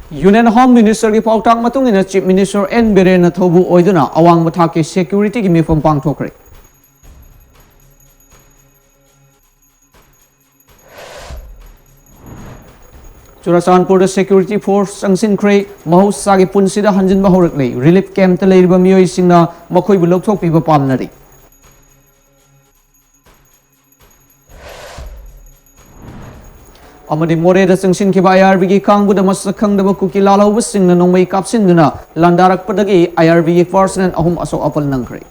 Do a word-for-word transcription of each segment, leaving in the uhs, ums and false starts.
Union Home Ministerꯒꯤ ꯄꯥꯎꯇꯥꯛ ꯃꯇꯨꯡ ꯏꯟꯅ Chief Minister N ꯕꯤꯔꯦꯟꯅ ꯊꯧꯕꯨ ꯑꯣꯏꯗꯨꯅ ꯑꯋꯥꯡꯕ ꯊꯥꯛꯀꯤ securityꯒꯤ ꯃꯤꯐꯝ ꯄꯥꯡꯊꯣꯛꯈ꯭ꯔꯦ꯫ ꯆꯨꯔꯥꯆꯥꯟꯄꯨꯔꯗ security force ꯆꯪꯁꯤꯟꯈ꯭ꯔꯦ꯫ ꯃꯍꯧꯁꯥꯒꯤ ꯄꯨꯟꯁꯤꯗ ꯍꯟꯖꯤꯟꯕ ꯍꯧꯔꯛꯂꯦ꯫ Relief campꯇ ꯂꯩꯔꯤꯕ ꯃꯤꯑꯣꯏꯁꯤꯡꯅ ꯃꯈꯣꯏꯕꯨ ꯂꯧꯊꯣꯛꯄꯤꯕ ꯄꯥꯝꯅꯔꯤ꯫ ꯑꯃꯗꯤ ꯃꯣꯔꯦꯗ ꯆꯪꯁꯤꯟꯈꯤꯕ IRBꯒꯤ ꯀꯥꯡꯕꯨꯗ ꯃꯁꯛ ꯈꯪꯗꯕ ꯀꯨꯀꯤ ꯂꯥꯜꯍꯧꯕꯁꯤꯡꯅ ꯅꯣꯡꯃꯩ ꯀꯥꯞꯁꯤꯟꯗꯨꯅ ꯂꯥꯟꯗꯥꯔꯛꯄꯗꯒꯤ IRBꯒꯤ personnel ꯑꯍꯨꯝ ꯑꯁꯣꯛ ꯑꯄꯟ ꯅꯪꯈ꯭ꯔꯦ꯫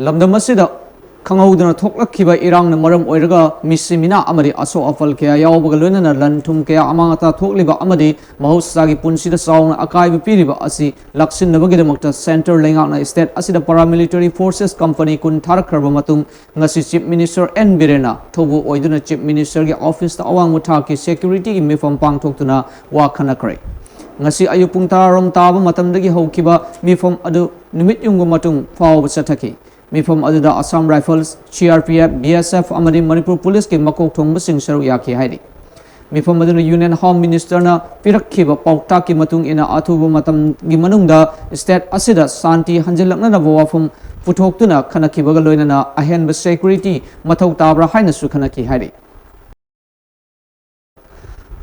ꯂꯝꯗꯝ ꯑꯁꯤꯗ ꯈꯪꯍꯧꯗꯅ ꯊꯣꯛꯂꯛꯈꯤꯕ ꯏꯔꯥꯡꯅ ꯃꯔꯝ ꯑꯣꯏꯔꯒ ꯃꯤꯁꯤ ꯃꯤꯅꯥ ꯑꯃꯗꯤ ꯑꯁꯣꯛ ꯑꯄꯜ ꯀꯌꯥ ꯌꯥꯎꯕꯒ ꯂꯣꯏꯅꯅ ꯂꯟ ꯊꯨꯝ ꯀꯌꯥ ꯑꯃꯥꯡ ꯑꯇꯥ ꯊꯣꯛꯂꯤꯕ ꯑꯃꯗꯤ ꯃꯍꯧꯁꯥꯒꯤ ꯄꯨꯟꯁꯤꯗ ꯆꯥꯎꯅ ꯑꯀꯥꯏꯕ ꯄꯤꯔꯤꯕ ꯑꯁꯤ ꯂꯥꯛꯁꯤꯟꯅꯕꯒꯤꯗꯃꯛꯇ centre ꯂꯩꯉꯥꯛꯅ state ꯑꯁꯤꯗ paramilitary forces company ꯀꯨꯟ ꯊꯥꯔꯛꯈ꯭ꯔꯕ ꯃꯇꯨꯡ, ꯉꯁꯤ Chief Minister N ꯕꯤꯔꯦꯟꯅ ꯊꯧꯕꯨ ꯑꯣꯏꯗꯨꯅ Chief Ministerꯒꯤ officeꯇ ꯑꯋꯥꯡꯕ ꯊꯥꯛꯀꯤ securityꯒꯤ ꯃꯤꯐꯝ ꯄꯥꯡꯊꯣꯛꯇꯨꯅ ꯋꯥ ꯈꯟꯅꯈ꯭ꯔꯦ꯫ ꯉꯁꯤ ꯑꯌꯨꯛ ꯄꯨꯡ ꯇꯔꯥꯔꯣꯝ ꯇꯥꯕ ꯃꯇꯝꯗꯒꯤ ꯍꯧꯈꯤꯕ ꯃꯤꯐꯝ ꯑꯗꯨ ꯅꯨꯃꯤꯠ ꯌꯨꯡꯕ ꯃꯇꯨꯡ ꯐꯥꯎꯕ ꯆꯠꯊꯈꯤ꯫ ꯃꯤꯐꯝ ꯑꯗꯨꯗ Assam Rifles, CRPF, BSF ꯑꯃꯗꯤ ꯃꯅꯤꯄꯨꯔ ꯄꯨꯂꯤꯁꯀꯤ ꯃꯀꯣꯛ ꯊꯣꯡꯕꯁꯤꯡ ꯁꯔꯨꯛ ꯌꯥꯈꯤ ꯍꯥꯏꯔꯤ꯫ ꯃꯤꯐꯝ ꯑꯗꯨꯅ Union Home Ministerꯅ ꯄꯤꯔꯛꯈꯤꯕ ꯄꯥꯎꯇꯥꯛꯀꯤ ꯃꯇꯨꯡ ꯏꯟꯅ ꯑꯊꯨꯕ ꯃꯇꯝꯒꯤ ꯃꯅꯨꯡꯗ state ꯑꯁꯤꯗ ꯁꯥꯟꯇꯤ ꯍꯟꯖꯤꯜꯂꯛꯅꯅꯕ ꯋꯥꯐꯝ ꯄꯨꯊꯣꯛꯇꯨꯅ ꯈꯟꯅꯈꯤꯕꯒ ꯂꯣꯏꯅꯅ ꯑꯍꯦꯟꯕ security ꯃꯊꯧ ꯇꯥꯕ꯭ꯔꯥ ꯍꯥꯏꯅꯁꯨ ꯈꯟꯅꯈꯤ ꯍꯥꯏꯔꯤ꯫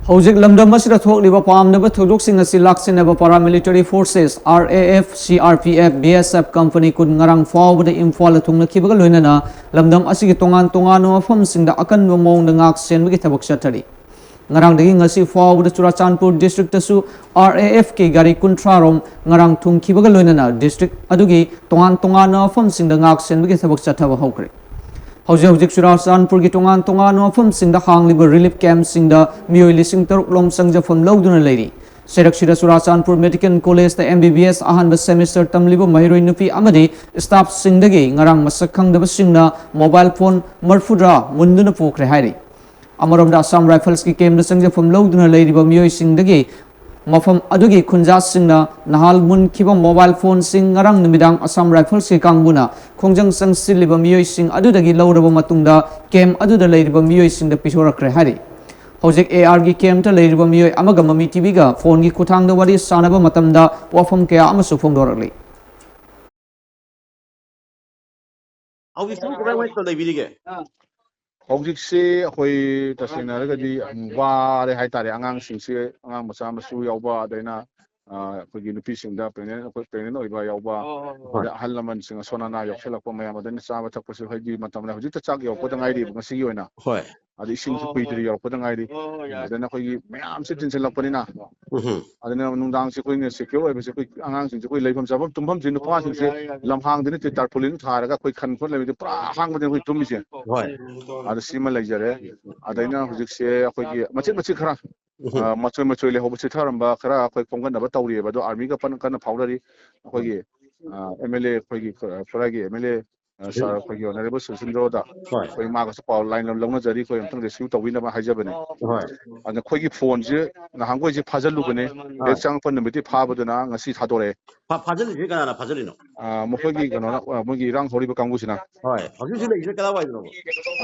ꯍꯧꯖꯤꯛ ꯂꯝꯗꯝ ꯑꯁꯤꯗ ꯊꯣꯛꯂꯤꯕ ꯄꯥꯝꯗꯕ ꯊꯧꯗꯣꯛꯁꯤꯡ ꯑꯁꯤ ꯂꯥꯛꯁꯤꯟꯅꯕ paramilitary forces, RAF, CRPF, BSF company ꯀꯨꯟ ꯉꯔꯥꯡ ꯐꯥꯎꯕꯗ ꯏꯝꯐꯥꯜꯗ ꯊꯨꯡꯂꯈꯤꯕꯒ ꯂꯣꯏꯅꯅ ꯂꯝꯗꯝ ꯑꯁꯤꯒꯤ ꯇꯣꯉꯥꯟ ꯇꯣꯉꯥꯟꯕ ꯃꯐꯝꯁꯤꯡꯗ ꯑꯀꯟꯕ ꯃꯑꯣꯡꯗ ꯉꯥꯛ ꯁꯦꯟꯕꯒꯤ ꯊꯕꯛ ꯆꯠꯊꯔꯤ꯫ ꯉꯔꯥꯡꯗꯒꯤ ꯉꯁꯤ ꯐꯥꯎꯕꯗ ꯆꯨꯔꯥꯆꯥꯟꯄꯨꯔ districtꯇꯁꯨ RAFꯀꯤ ꯒꯥꯔꯤ ꯀꯨꯟꯊ꯭ꯔꯥ ꯔꯣꯝ ꯉꯔꯥꯡ ꯊꯨꯡꯈꯤꯕꯒ ꯂꯣꯏꯅꯅ district ꯑꯗꯨꯒꯤ ꯇꯣꯉꯥꯟ ꯇꯣꯉꯥꯟꯕ ꯃꯐꯝꯁꯤꯡꯗ ꯉꯥꯛ ꯁꯦꯟꯕꯒꯤ ꯊꯕꯛ ꯆꯠꯊꯕ ꯍꯧꯈ꯭ꯔꯦ꯫ ꯍꯧꯖꯤꯛ ꯍꯧꯖꯤꯛ ꯆꯨꯔꯥꯆꯥꯟꯄꯨꯔꯒꯤ ꯇꯣꯉꯥꯟ ꯇꯣꯉꯥꯟꯕ ꯃꯐꯝꯁꯤꯡꯗ ꯍꯥꯡꯂꯤꯕ relief campꯁꯤꯡꯗ ꯃꯤꯑꯣꯏ ꯂꯤꯁꯤꯡ ꯇꯔꯨꯛ ꯂꯣꯝ ꯆꯪꯖꯐꯝ ꯂꯧꯗꯨꯅ ꯂꯩꯔꯤ꯫ ꯁꯦꯔꯛꯁꯤꯗ ꯆꯨꯔꯥꯆꯥꯟꯄꯨꯔ Medical Collegeꯇ MBBS ꯑꯍꯥꯟꯕ semester ꯇꯝꯂꯤꯕ ꯃꯍꯩꯔꯣꯏ ꯅꯨꯄꯤ ꯑꯃꯗꯤ staffꯁꯤꯡꯗꯒꯤ ꯉꯔꯥꯡ ꯃꯁꯛ ꯈꯪꯗꯕꯁꯤꯡꯅ mobile phone ꯃꯔꯐꯨꯇꯔꯥ ꯃꯨꯟꯗꯨꯅ ꯄꯨꯈ꯭ꯔꯦ ꯍꯥꯏꯔꯤ꯫ ꯑꯃꯔꯣꯝꯗ, ꯑꯁꯥꯝ ꯔꯥꯏꯐꯜꯁꯀꯤ ꯀꯦꯝꯗ ꯆꯪꯖꯐꯝ ꯂꯧꯗꯨꯅ ꯂꯩꯔꯤꯕ ꯃꯤꯑꯣꯏꯁꯤꯡꯗꯒꯤ ꯃꯐꯝ ꯑꯗꯨꯒꯤ ꯈꯨꯟꯖꯥꯁꯤꯡꯅ ꯅꯍꯥꯜ ꯃꯨꯟꯈꯤꯕ ꯃꯣꯕꯥꯏꯜ ꯐꯣꯟꯁꯤꯡ ꯉꯔꯥꯡ ꯅꯨꯃꯤꯗꯥꯡ ꯑꯁꯥꯝ ꯔꯥꯏꯐꯜꯁꯀꯤ ꯀꯥꯡꯕꯨꯅ ꯈꯣꯡꯖꯪ ꯆꯪꯁꯤꯜꯂꯤꯕ ꯃꯤꯑꯣꯏꯁꯤꯡ ꯑꯗꯨꯗꯒꯤ ꯂꯧꯔꯕ ꯃꯇꯨꯡꯗ ꯀꯦꯝ ꯑꯗꯨꯗ ꯂꯩꯔꯤꯕ ꯃꯤꯑꯣꯏꯁꯤꯡꯗ ꯄꯤꯊꯣꯔꯛꯈ꯭ꯔꯦ ꯍꯥꯏꯔꯤ꯫ ꯍꯧꯖꯤꯛ ꯑꯦ ꯑꯥꯔꯒꯤ ꯀꯦꯝꯇ ꯂꯩꯔꯤꯕ ꯃꯤꯑꯣꯏ ꯑꯃꯒ ꯃꯃꯤ ꯇꯤꯚꯤꯒ ꯐꯣꯟꯒꯤ ꯈꯨꯠꯊꯥꯡꯗ ꯋꯥꯔꯤ ꯁꯥꯟꯅꯕ ꯃꯇꯝꯗ ꯋꯥꯐꯝ ꯀꯌꯥ ꯑꯃꯁꯨ ꯐꯣꯡꯗꯣꯔꯛꯂꯤ꯫ ꯍꯧꯖꯤꯛꯁꯤꯕꯨ ꯀꯃꯥꯏ ꯀꯃꯥꯏ ꯇꯧ ꯂꯩꯕꯤꯔꯤꯒꯦ? ꯍꯧꯖꯤꯛꯁꯤ ꯑꯩꯈꯣꯏ ꯇꯁꯦꯡꯅ ꯍꯥꯏꯔꯒꯗꯤ ꯋꯥꯔꯦ ꯍꯥꯏꯇꯥꯔꯦ꯫ ꯑꯉꯥꯡꯁꯤꯡꯁꯤ, ꯑꯉꯥꯡ ꯃꯆꯥ ꯃꯁꯨ ꯌꯥꯎꯕ, ꯑꯗꯩꯅ ꯑ, ꯑꯩꯈꯣꯏꯒꯤ ꯅꯨꯄꯤꯁꯤꯡꯗ ꯄ꯭ꯔꯦꯒꯅꯦꯟ, ꯑꯩꯈꯣꯏ ꯄ꯭ꯔꯦꯒꯅꯦꯟ ꯑꯣꯏꯕ ꯌꯥꯎꯕ, ꯍꯣꯏ, ꯍꯣꯏ, ꯍꯣꯏ꯫ ꯑꯗ ꯑꯍꯜ ꯂꯃꯟꯁꯤꯡ ꯑꯁꯣꯟ ꯑꯅꯥ ꯌꯥꯎꯁꯜꯂꯛꯄ ꯃꯌꯥꯝ, ꯑꯗꯩꯅ ꯆꯥꯕ ꯊꯛꯄꯁꯨ ꯍꯥꯏꯗꯤ ꯃꯇꯝ ꯍꯧꯖꯤꯛꯇ ꯆꯥꯛ ꯌꯧꯔꯛꯄꯗ ꯉꯥꯏꯔꯤꯕ ꯉꯁꯤꯒꯤ ꯑꯣꯏꯅ꯫ ꯍꯣꯏ꯫ ꯑꯗ ꯏꯁꯤꯡꯁꯨ ꯍꯣꯏ, ꯍꯣꯏ, ꯀꯨꯏꯗ꯭ꯔꯤ ꯍꯣꯏ꯫ ꯌꯧꯔꯛꯄꯗ ꯉꯥꯏꯔꯤ꯫ ꯍꯣꯏ, ꯍꯣꯏ, ꯌꯥꯏ꯫ ꯑꯗꯨꯅ ꯑꯩꯈꯣꯏꯒꯤ ꯃꯌꯥꯝꯁꯦ ꯇꯤꯟꯁꯤꯜꯂꯛꯄꯅꯤꯅ, ꯎꯝ꯫ ꯑꯗꯨꯅ ꯅꯨꯡꯗꯥꯡꯁꯦ ꯑꯩꯈꯣꯏꯅ ꯁꯦꯀ꯭ꯌꯣꯔ ꯑꯣꯏꯕꯁꯦ ꯑꯩꯈꯣꯏ ꯑꯉꯥꯡꯁꯤꯡꯁꯦ ꯑꯩꯈꯣꯏ ꯂꯩꯐꯝ ꯆꯥꯐꯝ ꯇꯨꯝꯐꯝꯁꯦ, ꯍꯣꯏ, ꯍꯣꯏ, ꯅꯨꯄꯥꯁꯤꯡꯁꯦ ꯌꯥꯔꯦ, ꯌꯥꯔꯦ꯫ ꯂꯝꯍꯥꯡꯗ ꯅꯠꯇꯦ, ꯇꯥꯔꯄꯣꯂꯤꯟ ꯊꯥꯔꯒ ꯑꯩꯈꯣꯏ ꯈꯟ ꯈꯣꯠ ꯂꯩꯕꯗꯤ ꯄꯨꯔꯥ ꯑꯍꯥꯡꯕꯗ ꯑꯩꯈꯣꯏ ꯇꯨꯝꯃꯤꯁꯦ꯫ ꯍꯣꯏ꯫ ꯑꯗ ꯁꯤꯃ ꯂꯩꯖꯔꯦ꯫ ꯑꯗꯩꯅ ꯍꯧꯖꯤꯛꯁꯦ ꯑꯩꯈꯣꯏꯒꯤ ꯃꯆꯤꯠ ꯃꯆꯤꯠ ꯈꯔ, ꯎꯝ꯫ ꯑ, ꯃꯆꯣꯏ ꯃꯆꯣꯏ ꯂꯩꯍꯧꯕ ꯆꯤꯊꯔꯝꯕ ꯈꯔ ꯑꯩꯈꯣꯏ ꯈꯣꯝꯒꯠꯅꯕ ꯇꯧꯔꯤꯑꯕ꯫ ꯑꯗꯣ ꯑꯥꯔꯃꯤꯒ ꯄꯟ-, ꯀꯟꯅ ꯐꯥꯎꯅꯔꯤ꯫ ꯑꯩꯈꯣꯏꯒꯤ, ꯑ, ꯑꯦꯝ ꯑꯦꯜ ꯑꯦ, ꯑꯩꯈꯣꯏꯒꯤ ꯈꯨ-, ꯈꯨꯔꯥꯏꯒꯤ ꯑꯦꯝ ꯑꯦꯜ ꯑꯦ, ꯑ, ꯁꯥꯔ, ꯑꯩꯈꯣꯏꯒꯤ ꯑꯣꯅꯔꯦꯕꯜ ꯁꯨꯔꯆꯟꯗ꯭ꯔꯣꯗ ꯍꯣꯏ꯫ ꯑꯩꯈꯣꯏ ꯃꯥꯒꯁꯨ ꯄꯥꯎ ꯂꯥꯏꯟ ꯂꯧꯅꯖꯔꯤ, ꯑꯩꯈꯣꯏ ꯑꯝꯇꯪ ꯔꯦꯁꯀ꯭ꯌꯨ ꯇꯧꯕꯤꯅꯕ ꯍꯥꯏꯖꯕꯅꯦ꯫ ꯍꯣꯏ꯫ ꯑꯗ ꯑꯩꯈꯣꯏꯒꯤ ꯐꯣꯟꯁꯦ ꯅꯍꯥꯟꯈꯣꯏꯁꯦ ꯐꯥꯖꯤꯜꯂꯨꯕꯅꯦ, ꯑꯥ꯫ ꯍꯦꯛ ꯆꯪꯉꯛꯄ ꯅꯨꯃꯤꯠꯇꯤ ꯐꯥꯕꯗꯨꯅ ꯉꯁꯤ ꯊꯥꯗꯣꯔꯛꯑꯦ꯫ ꯐꯥ-, ꯐꯥꯖꯤꯜꯂꯤꯁꯦ ꯀꯅꯥꯅ ꯐꯥꯖꯤꯜꯂꯤꯅꯣ? ꯑ, ꯃꯈꯣꯏꯒꯤ ꯀꯩꯅꯣꯅ, ꯑ, ꯃꯣꯏꯒꯤ ꯏꯔꯥꯡ ꯍꯧꯔꯤꯕ ꯀꯥꯡꯕꯨꯁꯤꯅ꯫ ꯍꯣꯏ꯫ ꯍꯧꯖꯤꯛ ꯍꯧꯖꯤꯛ ꯂꯩꯔꯤꯁꯦ ꯀꯗꯥꯏꯋꯥꯏꯗꯅꯣ?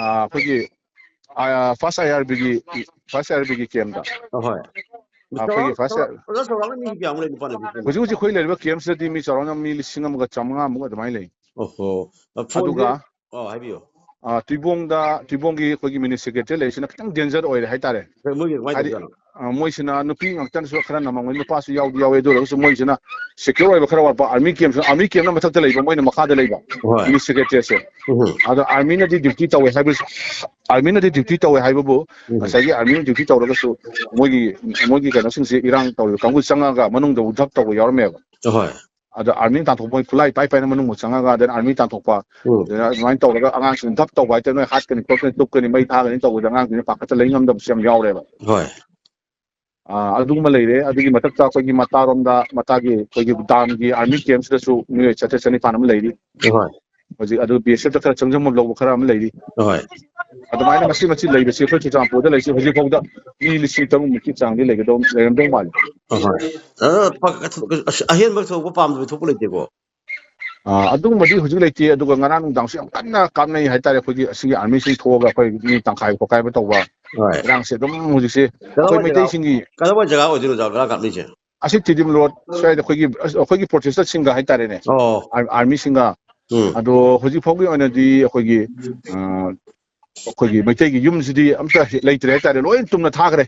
ꯑ, ꯑꯩꯈꯣꯏꯒꯤ, ꯑ, ꯐꯥꯔꯁ ꯑꯥꯏ ꯑꯥꯔ ꯕꯤꯒꯤ, ꯐꯥꯔꯁ ꯑꯥꯏ ꯑꯥꯔ ꯕꯤꯒꯤ ꯀꯦꯝꯗ꯫ ꯑꯍꯣꯏ꯫ ꯑꯩꯈꯣꯏꯒꯤ ꯐꯥꯔꯁ ꯆꯥꯎꯔꯥꯛ-, ꯑꯣꯖꯥ, ꯆꯥꯎꯔꯥꯛꯅ ꯃꯤ ꯀꯌꯥꯃꯨꯛ ꯂꯩ, ꯅꯨꯄꯥ ꯅꯨꯄꯤ ꯄꯨꯟꯅ? ꯍꯧꯖꯤꯛ ꯍꯧꯖꯤꯛ ꯑꯩꯈꯣꯏ ꯂꯩꯔꯤꯕ ꯀꯦꯝꯁꯤꯗꯗꯤ ꯃꯤ ꯆꯥꯎꯔꯥꯛꯅ ꯃꯤ ꯂꯤꯁꯤꯡ ꯑꯃꯒ ꯆꯥꯝꯃꯉꯥꯃꯨꯛ ꯑꯗꯨꯃꯥꯏꯅ ꯂꯩ꯫ ꯑꯣꯍꯣ꯫ ꯑ, ꯑꯗꯨꯒ ꯐꯣꯟꯁꯦ-, ꯑꯣ, ꯍꯥꯏꯕꯤꯌꯨ꯫ ꯑ, ꯇꯨꯏꯕꯣꯡꯗ, ꯇꯨꯏꯕꯣꯡꯒꯤ ꯑꯩꯈꯣꯏꯒꯤ ꯃꯤꯅꯤ ꯁꯦꯀ꯭ꯔꯦꯇꯔꯤ ꯂꯩꯔꯤꯁꯤꯅ ꯈꯤꯇꯪ ꯗꯦꯟꯖꯔ ꯑꯣꯏꯔꯦ ꯍꯥꯏꯇꯥꯔꯦ꯫ ꯍꯣꯏ, ꯃꯣꯏꯒꯤ ꯀꯃꯥꯏꯅ ꯍꯥꯏꯗꯤ, ꯇꯧꯖꯥꯠꯅꯣ? ꯑ, ꯃꯣꯏꯁꯤꯅ ꯅꯨꯄꯤ ꯉꯥꯛꯇꯅꯁꯨ ꯈꯔ ꯅꯝꯃꯝꯒꯅꯤ, ꯅꯨꯄꯥꯁꯨ ꯌꯥꯎꯗꯤ ꯌꯥꯎꯋꯦ꯫ ꯑꯗꯨ ꯑꯣꯏꯔꯒꯁꯨ ꯃꯣꯏꯁꯤꯅ ꯁꯦꯀ꯭ꯌꯣꯔ ꯑꯣꯏꯕ ꯈꯔ ꯋꯥꯠꯄ, ꯑꯥꯔꯃꯤ ꯀꯦꯝꯁꯨ, ꯑꯥꯔꯃꯤ ꯀꯦꯝꯅ ꯃꯊꯛꯇ ꯂꯩꯕ, ꯃꯣꯏꯅ ꯃꯈꯥꯗ ꯂꯩꯕ, ꯍꯣꯏ꯫ ꯃꯤꯅꯤ ꯁꯦꯀ꯭ꯔꯦꯇꯔꯤꯁꯦ꯫ ꯎꯝ꯫ ꯑꯗꯣ ꯑꯥꯔꯃꯤꯅꯗꯤ ꯗ꯭ꯌꯨꯇꯤ ꯇꯧꯋꯦ ꯍꯥꯏꯕ, ꯑꯥꯔꯃꯤꯅꯗꯤ ꯗ꯭ꯌꯨꯇꯤ ꯇꯧꯋꯦ ꯍꯥꯏꯕꯕꯨ, ꯎꯝ꯫ ꯉꯁꯥꯏꯒꯤ ꯑꯥꯔꯃꯤꯅ ꯗ꯭ꯌꯨꯇꯤ ꯇꯧꯔꯒꯁꯨ ꯃꯣꯏꯒꯤ, ꯃꯣꯏꯒꯤ ꯀꯩꯅꯣꯁꯤꯡꯁꯦ, ꯏꯔꯥꯡ ꯇꯧꯔꯤꯕ ꯀꯥꯡꯕꯨ ꯆꯪꯉꯒ ꯃꯅꯨꯡꯗ ꯎꯙꯞ ꯇꯧꯕ ꯌꯥꯎꯔꯝꯃꯦꯕ꯫ ꯍꯣꯏ꯫ ꯑꯗ ꯑꯥꯔꯃꯤꯅ ꯇꯥꯟꯊꯣꯛꯄ, ꯃꯣꯏ ꯈꯨꯠꯂꯥꯏ ꯄꯥꯏ ꯄꯥꯏꯅ ꯃꯅꯨꯡ ꯆꯪꯉꯒ, ꯑꯗ ꯑꯥꯔꯃꯤ ꯇꯥꯟꯊꯣꯛꯄ, ꯎꯝ꯫ ꯑꯗꯨꯅ ꯑꯗꯨꯃꯥꯏꯅ ꯇꯧꯔꯒ ꯑꯉꯥꯡꯁꯤꯡ ꯙꯞ ꯇꯧꯕ ꯍꯥꯏꯇꯥꯔꯦ, ꯅꯣꯏ ꯍꯥꯠꯀꯅꯤ ꯈꯣꯠꯀꯅꯤ ꯇꯨꯞꯀꯅꯤ ꯃꯩ ꯊꯥꯒꯅꯤ ꯇꯧꯕꯗ ꯑꯉꯥꯡꯁꯤꯡꯅ ꯄꯥꯈꯠꯇ ꯂꯩ ꯉꯝꯗꯕꯁꯨ ꯌꯥꯝ ꯌꯥꯎꯔꯦꯕ꯫ ꯍꯣꯏ꯫ ꯑꯥ, ꯑꯗꯨꯒꯨꯝꯕ ꯂꯩꯔꯦ꯫ ꯑꯗꯨꯒꯤ ꯃꯊꯛꯇ ꯑꯩꯈꯣꯏꯒꯤ ꯃꯇꯥꯔꯣꯝꯗ, ꯃꯇꯥꯒꯤ ꯑꯩꯈꯣꯏꯒꯤ ꯗꯥꯝꯒꯤ ꯑꯥꯔꯃꯤ ꯀꯦꯝꯁꯤꯗꯁꯨ ꯃꯤꯑꯣꯏ ꯆꯥꯇ꯭ꯔꯦꯠ ꯆꯅꯤꯄꯥꯟ ꯑꯃ ꯂꯩꯔꯤ꯫ ꯍꯣꯏ꯫ ꯍꯧꯖꯤꯛ ꯑꯗꯨ ꯕꯤ ꯑꯦꯁ ꯑꯦꯐꯇ ꯈꯔ ꯆꯪꯁꯤꯟꯐꯝ ꯂꯧꯕ ꯈꯔ ꯑꯃ ꯂꯩꯔꯤ꯫ ꯍꯣꯏ꯫ ꯑꯗꯨꯃꯥꯏꯅ ꯃꯁꯤ ꯃꯁꯤ ꯂꯩꯕꯁꯤ ꯑꯩꯈꯣꯏ ꯆꯨꯔꯆꯥꯟꯄꯨꯔꯗ ꯂꯩꯁꯤ ꯍꯧꯖꯤꯛ ꯐꯥꯎꯗ ꯃꯤ ꯂꯤꯁꯤꯡ ꯇꯔꯨꯛ ꯃꯨꯛꯀꯤ ꯆꯥꯡꯗꯤ ꯂꯩꯒꯗꯧ ꯂꯩꯔꯝꯗꯧ ꯃꯥꯜꯂꯤ꯫ ꯑꯍꯣꯏ꯫ ꯑꯗꯣ ꯄ- ꯑꯁ, ꯑꯍꯦꯟꯕ ꯊꯣꯛꯄ ꯄꯥꯝꯗꯕ ꯊꯣꯛꯄ ꯂꯩꯇꯦꯀꯣ? ꯑꯥ, ꯑꯗꯨꯒꯨꯝꯕꯗꯤ ꯍꯧꯖꯤꯛ ꯂꯩꯇꯦ꯫ ꯑꯗꯨꯒ ꯉꯔꯥꯡ ꯅꯨꯡꯗꯥꯡꯁꯨ ꯌꯥꯝ ꯀꯟꯅ ꯀꯥꯞꯅꯩ ꯍꯥꯏꯇꯥꯔꯦ, ꯑꯩꯈꯣꯏꯒꯤ ꯑꯁꯤꯒꯤ ꯑꯥꯔꯃꯤꯁꯤꯡ ꯊꯣꯛꯑꯒ ꯑꯩꯈꯣꯏ ꯃꯤ ꯇꯪꯈꯥꯏ ꯈꯣꯈꯥꯏꯕ ꯇꯧꯕ ꯍꯣꯏ꯫ ꯏꯔꯥꯡꯁꯦ ꯑꯗꯨꯝ ꯍꯧꯖꯤꯛꯁꯦ ꯑꯩꯈꯣꯏ ꯀꯗꯥꯏꯋꯥꯏ ꯖꯒꯥ ꯃꯩꯇꯩꯁꯤꯡꯒꯤ ꯀꯗꯥꯏꯋꯥꯏ ꯖꯒꯥ ꯑꯣꯏꯗꯣꯏꯅꯣ, ꯑꯣꯖꯥ, ꯕꯦꯔꯥ ꯀꯥꯞꯅꯩꯁꯦ? ꯑꯁꯤ ꯇꯤꯗꯤꯝ ꯔꯣꯗ ꯁ꯭ꯋꯥꯏꯗ ꯑꯩꯈꯣꯏꯒꯤ ꯑꯩꯈꯣꯏꯒꯤ ꯄ꯭ꯔꯣꯇꯦꯁꯇꯔꯁꯤꯡꯒ ꯍꯥꯏꯇꯥꯔꯦꯅꯦ, ꯑꯣ꯫ ꯑꯥꯔ- ꯑꯥꯔꯃꯤꯁꯤꯡꯒ꯫ ꯎꯝ꯫ ꯑꯗꯣ ꯍꯧꯖꯤꯛ ꯐꯥꯎꯒꯤ ꯑꯣꯏꯅꯗꯤ ꯑꯩꯈꯣꯏꯒꯤ ꯑꯥ, ꯑꯩꯈꯣꯏꯒꯤ ꯃꯩꯇꯩꯒꯤ ꯌꯨꯝꯁꯤꯗꯤ ꯑꯝꯇ ꯂꯩꯇ꯭ꯔꯦ ꯍꯥꯏꯇꯥꯔꯦ, ꯂꯣꯏ ꯇꯨꯝꯅ ꯊꯥꯈ꯭ꯔꯦ꯫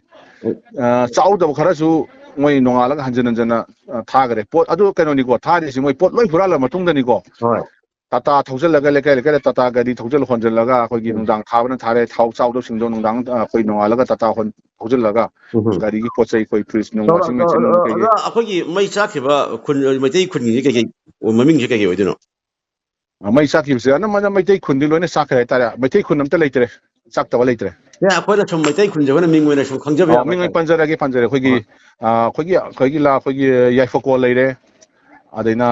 ꯑ, ꯆꯥꯎꯗꯕ ꯈꯔꯁꯨ ꯃꯣꯏ ꯅꯣꯡꯉꯥꯜꯂꯒ ꯍꯟꯖꯤꯟ ꯍꯟꯖꯤꯟꯅ ꯑ, ꯊꯥꯈ꯭ꯔꯦ꯫ ꯄꯣꯠ ꯑꯗꯨ ꯀꯩꯅꯣꯅꯤꯀꯣ, ꯊꯥꯔꯤꯁꯤ ꯃꯣꯏ ꯄꯣꯠ ꯂꯣꯏ ꯍꯨꯔꯥꯜꯂ ꯃꯇꯨꯡꯗꯅꯤꯀꯣ꯫ ꯍꯣꯏ꯫ ꯇꯥꯇꯥ ꯊꯧꯖꯤꯜꯂꯒ ꯂꯩꯀꯥꯏ ꯂꯩꯀꯥꯏꯗ ꯇꯥꯇꯥ ꯒꯥꯔꯤ ꯊꯧꯖꯤꯜ ꯍꯣꯟꯖꯤꯜꯂꯒ ꯑꯩꯈꯣꯏꯒꯤ ꯎꯝ꯫ ꯅꯨꯡꯗꯥꯡ ꯊꯥꯕꯅ ꯊꯥꯔꯦ, ꯊꯥꯎ ꯆꯥꯎꯗꯕꯁꯤꯡꯗꯣ ꯅꯨꯡꯗꯥꯡ, ꯑ, ꯑꯩꯈꯣꯏ ꯅꯣꯡꯉꯥꯜꯂꯒ ꯇꯥꯇꯥ ꯍꯣꯟ ꯊꯧꯖꯤꯜꯂꯒ ꯎꯝ꯫ ꯒꯥꯔꯤꯒꯤ ꯄꯣꯠ ꯆꯩ ꯑꯩꯈꯣꯏ ꯐ꯭ꯔꯤꯖ ꯅꯨꯡ, ꯑꯣꯖꯥ, ꯋꯥꯁꯤꯡ ꯃꯦꯆꯤꯟ ꯅꯨꯡ ꯀꯩꯀꯩ꯫ ꯑꯣꯖꯥ, ꯑꯩꯈꯣꯏꯒꯤ ꯃꯩ ꯆꯥꯛꯈꯤꯕ ꯈꯨꯟ, ꯃꯩꯇꯩ ꯈꯨꯟꯒꯤꯁꯦ ꯀꯩꯀꯩ ꯃꯃꯤꯡꯁꯦ ꯀꯩꯀꯩ ꯑꯣꯏꯗꯣꯏꯅꯣ? ꯑ, ꯃꯩ ꯆꯥꯛꯈꯤꯕꯁꯦ ꯑꯅꯝꯕꯅ ꯃꯩꯇꯩ ꯈꯨꯟꯗꯤ ꯂꯣꯏꯅ ꯆꯥꯛꯈ꯭ꯔꯦ ꯍꯥꯏꯇꯥꯔꯦ꯫ ꯃꯩꯇꯩ ꯈꯨꯟ ꯑꯝꯇ ꯂꯩꯇ꯭ꯔꯦ, ꯆꯥꯛꯇꯕ ꯂꯩꯇ꯭ꯔꯦ꯫ ꯑꯦ, ꯑꯩꯈꯣꯏꯅ ꯁꯨꯝ ꯃꯩꯇꯩ ꯈꯨꯟꯁꯦ ꯑꯩꯈꯣꯏꯅ ꯃꯤꯡ ꯑꯣꯏꯅ ꯁꯨꯝ ꯈꯪꯖꯕ ꯑ, ꯌꯥꯕ ꯃꯤꯡ ꯑꯣꯏꯅ ꯍꯥꯏꯇꯥꯔꯦ꯫ ꯄꯟꯖꯔꯒꯦ, ꯄꯟꯖꯔꯦ꯫ ꯑꯩꯈꯣꯏꯒꯤ, ꯑ꯫ ꯑ, ꯑꯩꯈꯣꯏꯒꯤ, ꯑꯩꯈꯣꯏꯒꯤ ꯂꯥ, ꯑꯩꯈꯣꯏꯒꯤ ꯌꯥꯏꯐꯀꯣꯜ ꯂꯩꯔꯦ, ꯑꯗꯩꯅ,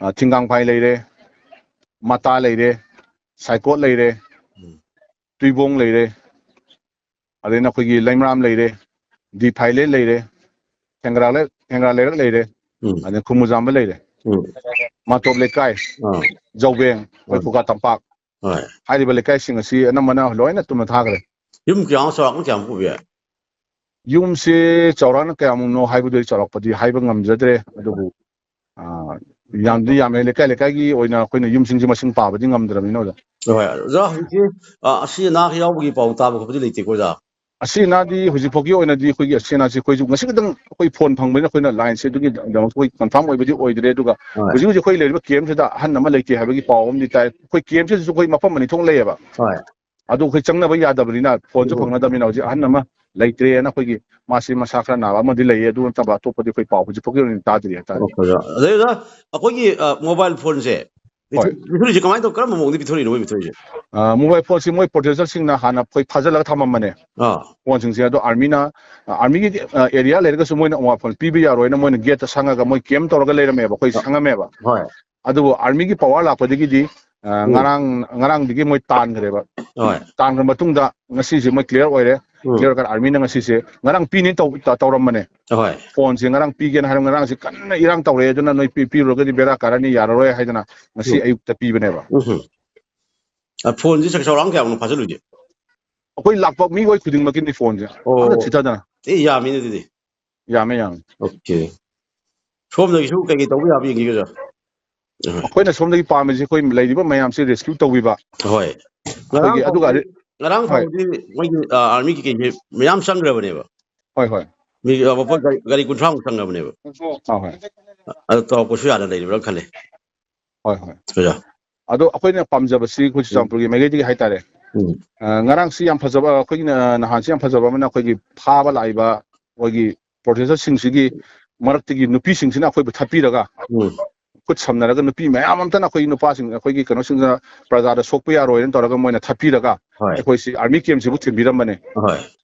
ꯑ, ꯊꯤꯡꯒꯥꯡꯐꯥꯏ ꯂꯩꯔꯦ, ꯃꯇꯥ ꯂꯩꯔꯦ, ꯁꯥꯏꯀꯣꯠ ꯂꯩꯔꯦ, ꯎꯝ꯫ ꯇꯨꯏꯕꯣꯡ ꯂꯩꯔꯦ, ꯑꯗꯩꯅ ꯑꯩꯈꯣꯏꯒꯤ ꯂꯩꯃꯔꯥꯝ ꯂꯩꯔꯦ, ꯗꯤ ꯐꯥꯏꯂꯦꯟ ꯂꯩꯔꯦ, ꯍꯦꯡꯒ꯭ꯔꯥ ꯂꯩ-, ꯍꯦꯡꯒ꯭ꯔꯥ ꯂꯩꯔꯛ ꯂꯩꯔꯦ, ꯎꯝ꯫ ꯑꯗꯩ ꯈꯨꯃꯨꯖꯥꯝꯕ ꯂꯩꯔꯦ, ꯎꯝ꯫ ꯃꯥꯇꯣꯞ ꯂꯩꯀꯥꯏ, ꯑꯥ꯫ ꯖꯧꯕꯦꯡ, ꯑꯩꯈꯣꯏ ꯎꯝ꯫ ꯈꯨꯒꯥ ꯇꯝꯄꯥꯛ ꯍꯣꯏ꯫ ꯍꯥꯏꯔꯤꯕ ꯂꯩꯀꯥꯏꯁꯤꯡ ꯑꯁꯤ ꯑꯅꯝꯕꯅ ꯂꯣꯏꯅ ꯇꯨꯝꯅ ꯊꯥꯈ꯭ꯔꯦ꯫ ꯌꯨꯝ ꯀꯌꯥꯃꯨꯛ ꯆꯥꯎꯔꯥꯛꯅ ꯀꯌꯥꯃꯨꯛ ꯄꯨꯕ ꯌꯥꯏ? ꯌꯨꯝꯁꯦ ꯆꯥꯎꯔꯥꯛꯅ ꯀꯌꯥꯃꯨꯛꯅꯣ ꯍꯥꯏꯕꯗꯨ ꯑꯩ ꯆꯥꯎꯔꯥꯛꯄꯗꯤ ꯍꯥꯏꯕ ꯉꯝꯖꯗ꯭ꯔꯦ, ꯑꯗꯨꯕꯨ, ꯑ, ꯌꯥꯝꯗꯤ ꯌꯥꯝꯃꯦ꯫ ꯂꯩꯀꯥꯏ ꯂꯩꯀꯥꯏꯒꯤ ꯑꯣꯏꯅ ꯑꯩꯈꯣꯏꯅ ꯌꯨꯝꯁꯤꯡꯁꯦ ꯃꯁꯤꯡ ꯄꯥꯕꯗꯤ ꯉꯝꯗ꯭ꯔꯕꯅꯤꯅ, ꯑꯣꯖꯥ꯫ ꯍꯣꯏ, ꯑꯣꯖꯥ, ꯍꯧꯖꯤꯛꯁꯤ, ꯑ, ꯑꯁꯤ ꯑꯅꯥ ꯌꯥꯎꯕꯒꯤ ꯄꯥꯎ ꯇꯥꯕ ꯈꯣꯠꯄꯗꯤ ꯂꯩꯇꯦꯀꯣ, ꯑꯣꯖꯥ? ꯑꯁꯤ ꯑꯅꯥꯗꯤ ꯍꯧꯖꯤꯛ ꯐꯥꯎꯒꯤ ꯑꯣꯏꯅꯗꯤ ꯑꯩꯈꯣꯏꯒꯤ ꯑꯁꯤ ꯑꯅꯥꯁꯤ ꯑꯩꯈꯣꯏꯁꯨ ꯉꯁꯤ ꯈꯛꯇꯪ ꯑꯩꯈꯣꯏ ꯐꯣꯟ ꯐꯪꯕꯅꯤꯅ ꯑꯩꯈꯣꯏꯅ ꯂꯥꯏꯟꯁꯦ ꯑꯗꯨꯒꯤꯗꯃꯛꯇ ꯑꯩꯈꯣꯏ ꯀꯟꯐꯥꯔꯝ ꯑꯣꯏꯕꯗꯤ ꯑꯣꯏꯗ꯭ꯔꯦ꯫ ꯑꯗꯨꯒ ꯍꯣꯏ꯫ ꯍꯧꯖꯤꯛ ꯍꯧꯖꯤꯛ ꯑꯩꯈꯣꯏ ꯂꯩꯔꯤꯕ ꯀꯦꯝꯁꯤꯗ ꯑꯍꯟ ꯑꯃ ꯂꯩꯇꯦ ꯍꯥꯏꯕꯒꯤ ꯄꯥꯎ ꯑꯃꯗꯤ ꯇꯥꯏ꯫ ꯑꯩꯈꯣꯏ ꯀꯦꯝꯁꯤꯗꯁꯨ ꯑꯩꯈꯣꯏ ꯃꯐꯝ ꯑꯅꯤ ꯊꯣꯛꯅ ꯂꯩꯌꯦꯕ꯫ ꯍꯣꯏ꯫ ꯑꯗꯨ ꯑꯩꯈꯣꯏ ꯆꯪꯅꯕ ꯌꯥꯗꯕꯅꯤꯅ, ꯐꯣꯟꯁꯨ ꯎꯝ꯫ ꯐꯪꯅꯗꯕꯅꯤꯅ ꯍꯧꯖꯤꯛ ꯑꯍꯟ ꯑꯃ ꯂꯩꯇ꯭ꯔꯦꯅ ꯑꯩꯈꯣꯏꯒꯤ ꯃꯥꯁꯤ ꯃꯁꯥ ꯈꯔ ꯅꯥꯕ ꯑꯃꯗꯤ ꯂꯩꯌꯦ꯫ ꯑꯗꯨ ꯅꯠꯇꯕ ꯑꯇꯣꯞꯄꯗꯤ ꯑꯩꯈꯣꯏ ꯄꯥꯎ ꯍꯧꯖꯤꯛ ꯐꯥꯎꯒꯤ ꯑꯣꯏꯅ ꯇꯥꯗ꯭ꯔꯤ ꯍꯥꯏꯇꯥꯔꯦ꯫ ꯑꯣ, ꯐꯔꯦ꯫ ꯑꯗꯩ ꯑꯣꯖꯥ, ꯑꯩꯈꯣꯏꯒꯤ, ꯑ, ꯃꯣꯕꯥꯏꯜ ꯐꯣꯟꯁꯦ ꯍꯣꯏ꯫ ꯄꯤꯊꯣꯛ-, ꯄꯤꯊꯣꯔꯛꯏꯁꯦ ꯀꯃꯥꯏꯅ ꯇꯧ-, ꯀꯔꯝꯕ ꯃꯑꯣꯡꯗ ꯄꯤꯊꯣꯔꯛꯏꯅꯣ ꯃꯣꯏ ꯄꯤꯊꯣꯔꯛꯏꯁꯦ? ꯑ, ꯃꯣꯕꯥꯏꯜ ꯐꯣꯟꯁꯤ ꯃꯣꯏ ꯄ꯭ꯔꯣꯇꯦꯁꯇꯔꯁꯤꯡꯅ ꯍꯥꯟꯅ ꯑꯩꯈꯣꯏ ꯐꯥꯖꯤꯜꯂꯒ ꯊꯝꯃꯝꯕꯅꯦ꯫ ꯑꯥ꯫ ꯐꯣꯟꯁꯤꯡꯁꯦ ꯑꯗꯣ ꯑꯥꯔꯃꯤꯅ, ꯑ, ꯑꯥꯔꯃꯤꯒꯤ, ꯑ, ꯑꯦꯔꯤꯌꯥ ꯂꯩꯔꯒꯁꯨ ꯃꯣꯏꯅ ꯃꯣꯕꯥꯏꯜ ꯐꯣꯟ ꯄꯤꯕ ꯌꯥꯔꯣꯏꯅ ꯃꯣꯏꯅ ꯒꯦꯠꯇ ꯁꯪꯉꯒ ꯃꯣꯏ ꯀꯦꯝ ꯇꯧꯔꯒ ꯂꯩꯔꯝꯃꯦꯕ, ꯑꯩꯈꯣꯏ ꯑ, ꯁꯪꯉꯝꯃꯦꯕ꯫ ꯍꯣꯏ꯫ ꯑꯗꯨꯕꯨ ꯑꯥꯔꯃꯤꯒꯤ ꯄꯋꯥꯔ ꯂꯥꯛꯄꯗꯒꯤꯗꯤ ꯑ, ꯎꯝ꯫ ꯉꯔꯥꯡ, ꯉꯔꯥꯡꯗꯒꯤ ꯃꯣꯏ ꯇꯥꯟꯈ꯭ꯔꯦꯕ꯫ ꯍꯣꯏ꯫ ꯇꯥꯟꯈ꯭ꯔ ꯃꯇꯨꯡꯗ ꯉꯁꯤꯁꯦ ꯃꯣꯏ clear ꯑꯣꯏꯔꯦ꯫ ꯎꯝ꯫ Clear ꯑꯣꯏꯔꯀꯥꯟꯗ armyꯅ ꯉꯁꯤꯁꯦ ꯉꯔꯥꯡ ꯄꯤꯅꯤ ꯇꯧ-, ꯇ-, ꯇꯧꯔꯝꯕꯅꯦ꯫ ꯍꯣꯏ꯫ Phoneꯁꯦ ꯉꯔꯥꯡ ꯄꯤꯒꯦꯅ ꯍꯥꯏꯔꯒ ꯉꯔꯥꯡꯁꯦ ꯀꯟꯅ ꯏꯔꯥꯡ ꯇꯧꯔꯛꯑꯦ, ꯑꯗꯨꯅ ꯅꯣꯏ ꯄꯤ-, ꯄꯤꯔꯨꯔꯒꯗꯤ ꯕꯦꯔꯥ ꯀꯥꯔꯅꯤ, ꯌꯥꯔꯔꯣꯏ ꯍꯥꯏꯗꯅ ꯉꯁꯤ ꯎꯝ꯫ ꯑꯌꯨꯛꯇ ꯄꯤꯕꯅꯦꯕ꯫ ꯎꯝ꯫ ꯑ, phoneꯁꯦ ꯆ-, ꯆꯧꯔꯥꯛꯅ ꯀꯌꯥꯃꯨꯛꯅꯣ ꯐꯥꯖꯤꯜꯂꯨꯏꯁꯦ? ꯑꯩꯈꯣꯏ ꯂꯥꯛꯄ ꯃꯤꯑꯣꯏ ꯈꯨꯗꯤꯡꯃꯛꯀꯤꯅꯤ phoneꯁꯦ꯫ ꯑꯣ꯫ ꯑꯝꯇ ꯆꯤꯊꯗꯅ꯫ ꯑꯦ, ꯌꯥꯝꯃꯤꯅꯦ ꯑꯗꯨꯗꯤ꯫ ꯌꯥꯝꯃꯦ, ꯌꯥꯝꯃꯦ꯫ Okay꯫ ꯁꯣꯝꯗꯒꯤꯁꯨ ꯀꯩꯀꯩ ꯇꯧꯕ ꯌꯥꯕ ꯌꯦꯡꯈꯤꯒꯦ, ꯑꯣꯖꯥ? ꯑꯍꯣꯏ꯫ ꯑꯩꯈꯣꯏꯅ ꯁꯣꯝꯗꯒꯤ ꯄꯥꯝꯃꯤꯁꯦ ꯑꯩꯈꯣꯏ ꯂꯩꯔꯤꯕ ꯃꯌꯥꯝꯁꯦ rescue ꯇꯧꯕꯤꯕ꯫ ꯍꯣꯏ꯫ ꯉꯔꯥꯡ ꯑꯩꯈꯣꯏꯒꯤ, ꯑꯗꯨꯒ ꯐꯥꯎꯗꯤ, ꯑꯔꯤ-, ꯉꯔꯥꯡ ꯍꯣꯏ꯫ ꯐꯥꯎꯗꯤ ꯃꯣꯏꯒꯤ, ꯑ, army ꯀꯩꯀꯩꯁꯦ ꯃꯌꯥꯝ ꯆꯪꯈ꯭ꯔꯕꯅꯦꯕ꯫ ꯍꯣꯏ, ꯍꯣꯏ꯫ ꯃꯤ, ꯑ, ꯃꯄꯣꯠ ꯒꯥꯔꯤ, ꯒꯥꯔꯤ ꯀꯨꯟꯊ꯭ꯔꯥꯃꯨꯛ ꯆꯪꯈ꯭ꯔꯕꯅꯦꯕ꯫ ꯑꯥ, ꯍꯣꯏ꯫ ꯑꯗꯨ ꯇꯧꯔꯛꯄꯁꯨ ꯌꯥꯅ ꯂꯩꯔꯤꯕ꯭ꯔꯥ ꯈꯜꯂꯦ꯫ ꯍꯣꯏ, ꯍꯣꯏ꯫ ꯑꯣꯖꯥ꯫ ꯑꯗꯣ ꯑꯩꯈꯣꯏꯅ ꯄꯥꯝꯖꯕꯁꯤ ꯑꯩꯈꯣꯏ ꯎꯝ꯫ ꯆꯨꯔꯆꯥꯟꯄꯨꯔꯒꯤ ꯃꯥꯏꯀꯩꯗꯒꯤ ꯍꯥꯏꯇꯥꯔꯦ꯫ ꯎꯝ꯫ ꯑ, ꯉꯔꯥꯡꯁꯤ ꯌꯥꯝ ꯐꯖꯕ, ꯑꯩꯈꯣꯏꯒꯤ ꯅ-, ꯅꯍꯥꯟꯁꯤ ꯌꯥꯝ ꯐꯖꯕ ꯑꯃꯅ ꯑꯩꯈꯣꯏꯒꯤ ꯐꯥꯕ ꯂꯥꯛꯏꯕ ꯑꯩꯈꯣꯏꯒꯤ protesterꯁꯤꯡꯁꯤꯒꯤ ꯃꯔꯛꯇꯒꯤ ꯅꯨꯄꯤꯁꯤꯡꯁꯤꯅ ꯑꯩꯈꯣꯏꯕꯨ ꯊꯠꯄꯤꯔꯒ, ꯎꯝ꯫ ꯈꯨꯠ ꯁꯝꯅꯔꯒ ꯅꯨꯄꯤ ꯃꯌꯥꯝ ꯑꯃꯇꯅ ꯑꯩꯈꯣꯏꯒꯤ ꯅꯨꯄꯥꯁꯤꯡ, ꯑꯩꯈꯣꯏꯒꯤ ꯀꯩꯅꯣꯁꯤꯡꯗ ꯄ꯭ꯔꯖꯥꯗ ꯁꯣꯛꯄ ꯌꯥꯔꯣꯏꯅ ꯇꯧꯔꯒ ꯃꯣꯏꯅ ꯊꯠꯄꯤꯔꯒ ꯍꯣꯏ꯫ ꯑꯩꯈꯣꯏꯁꯤ army campꯁꯤꯕꯨ ꯊꯤꯟꯕꯤꯔꯝꯕꯅꯦ꯫ ꯍꯣꯏ꯫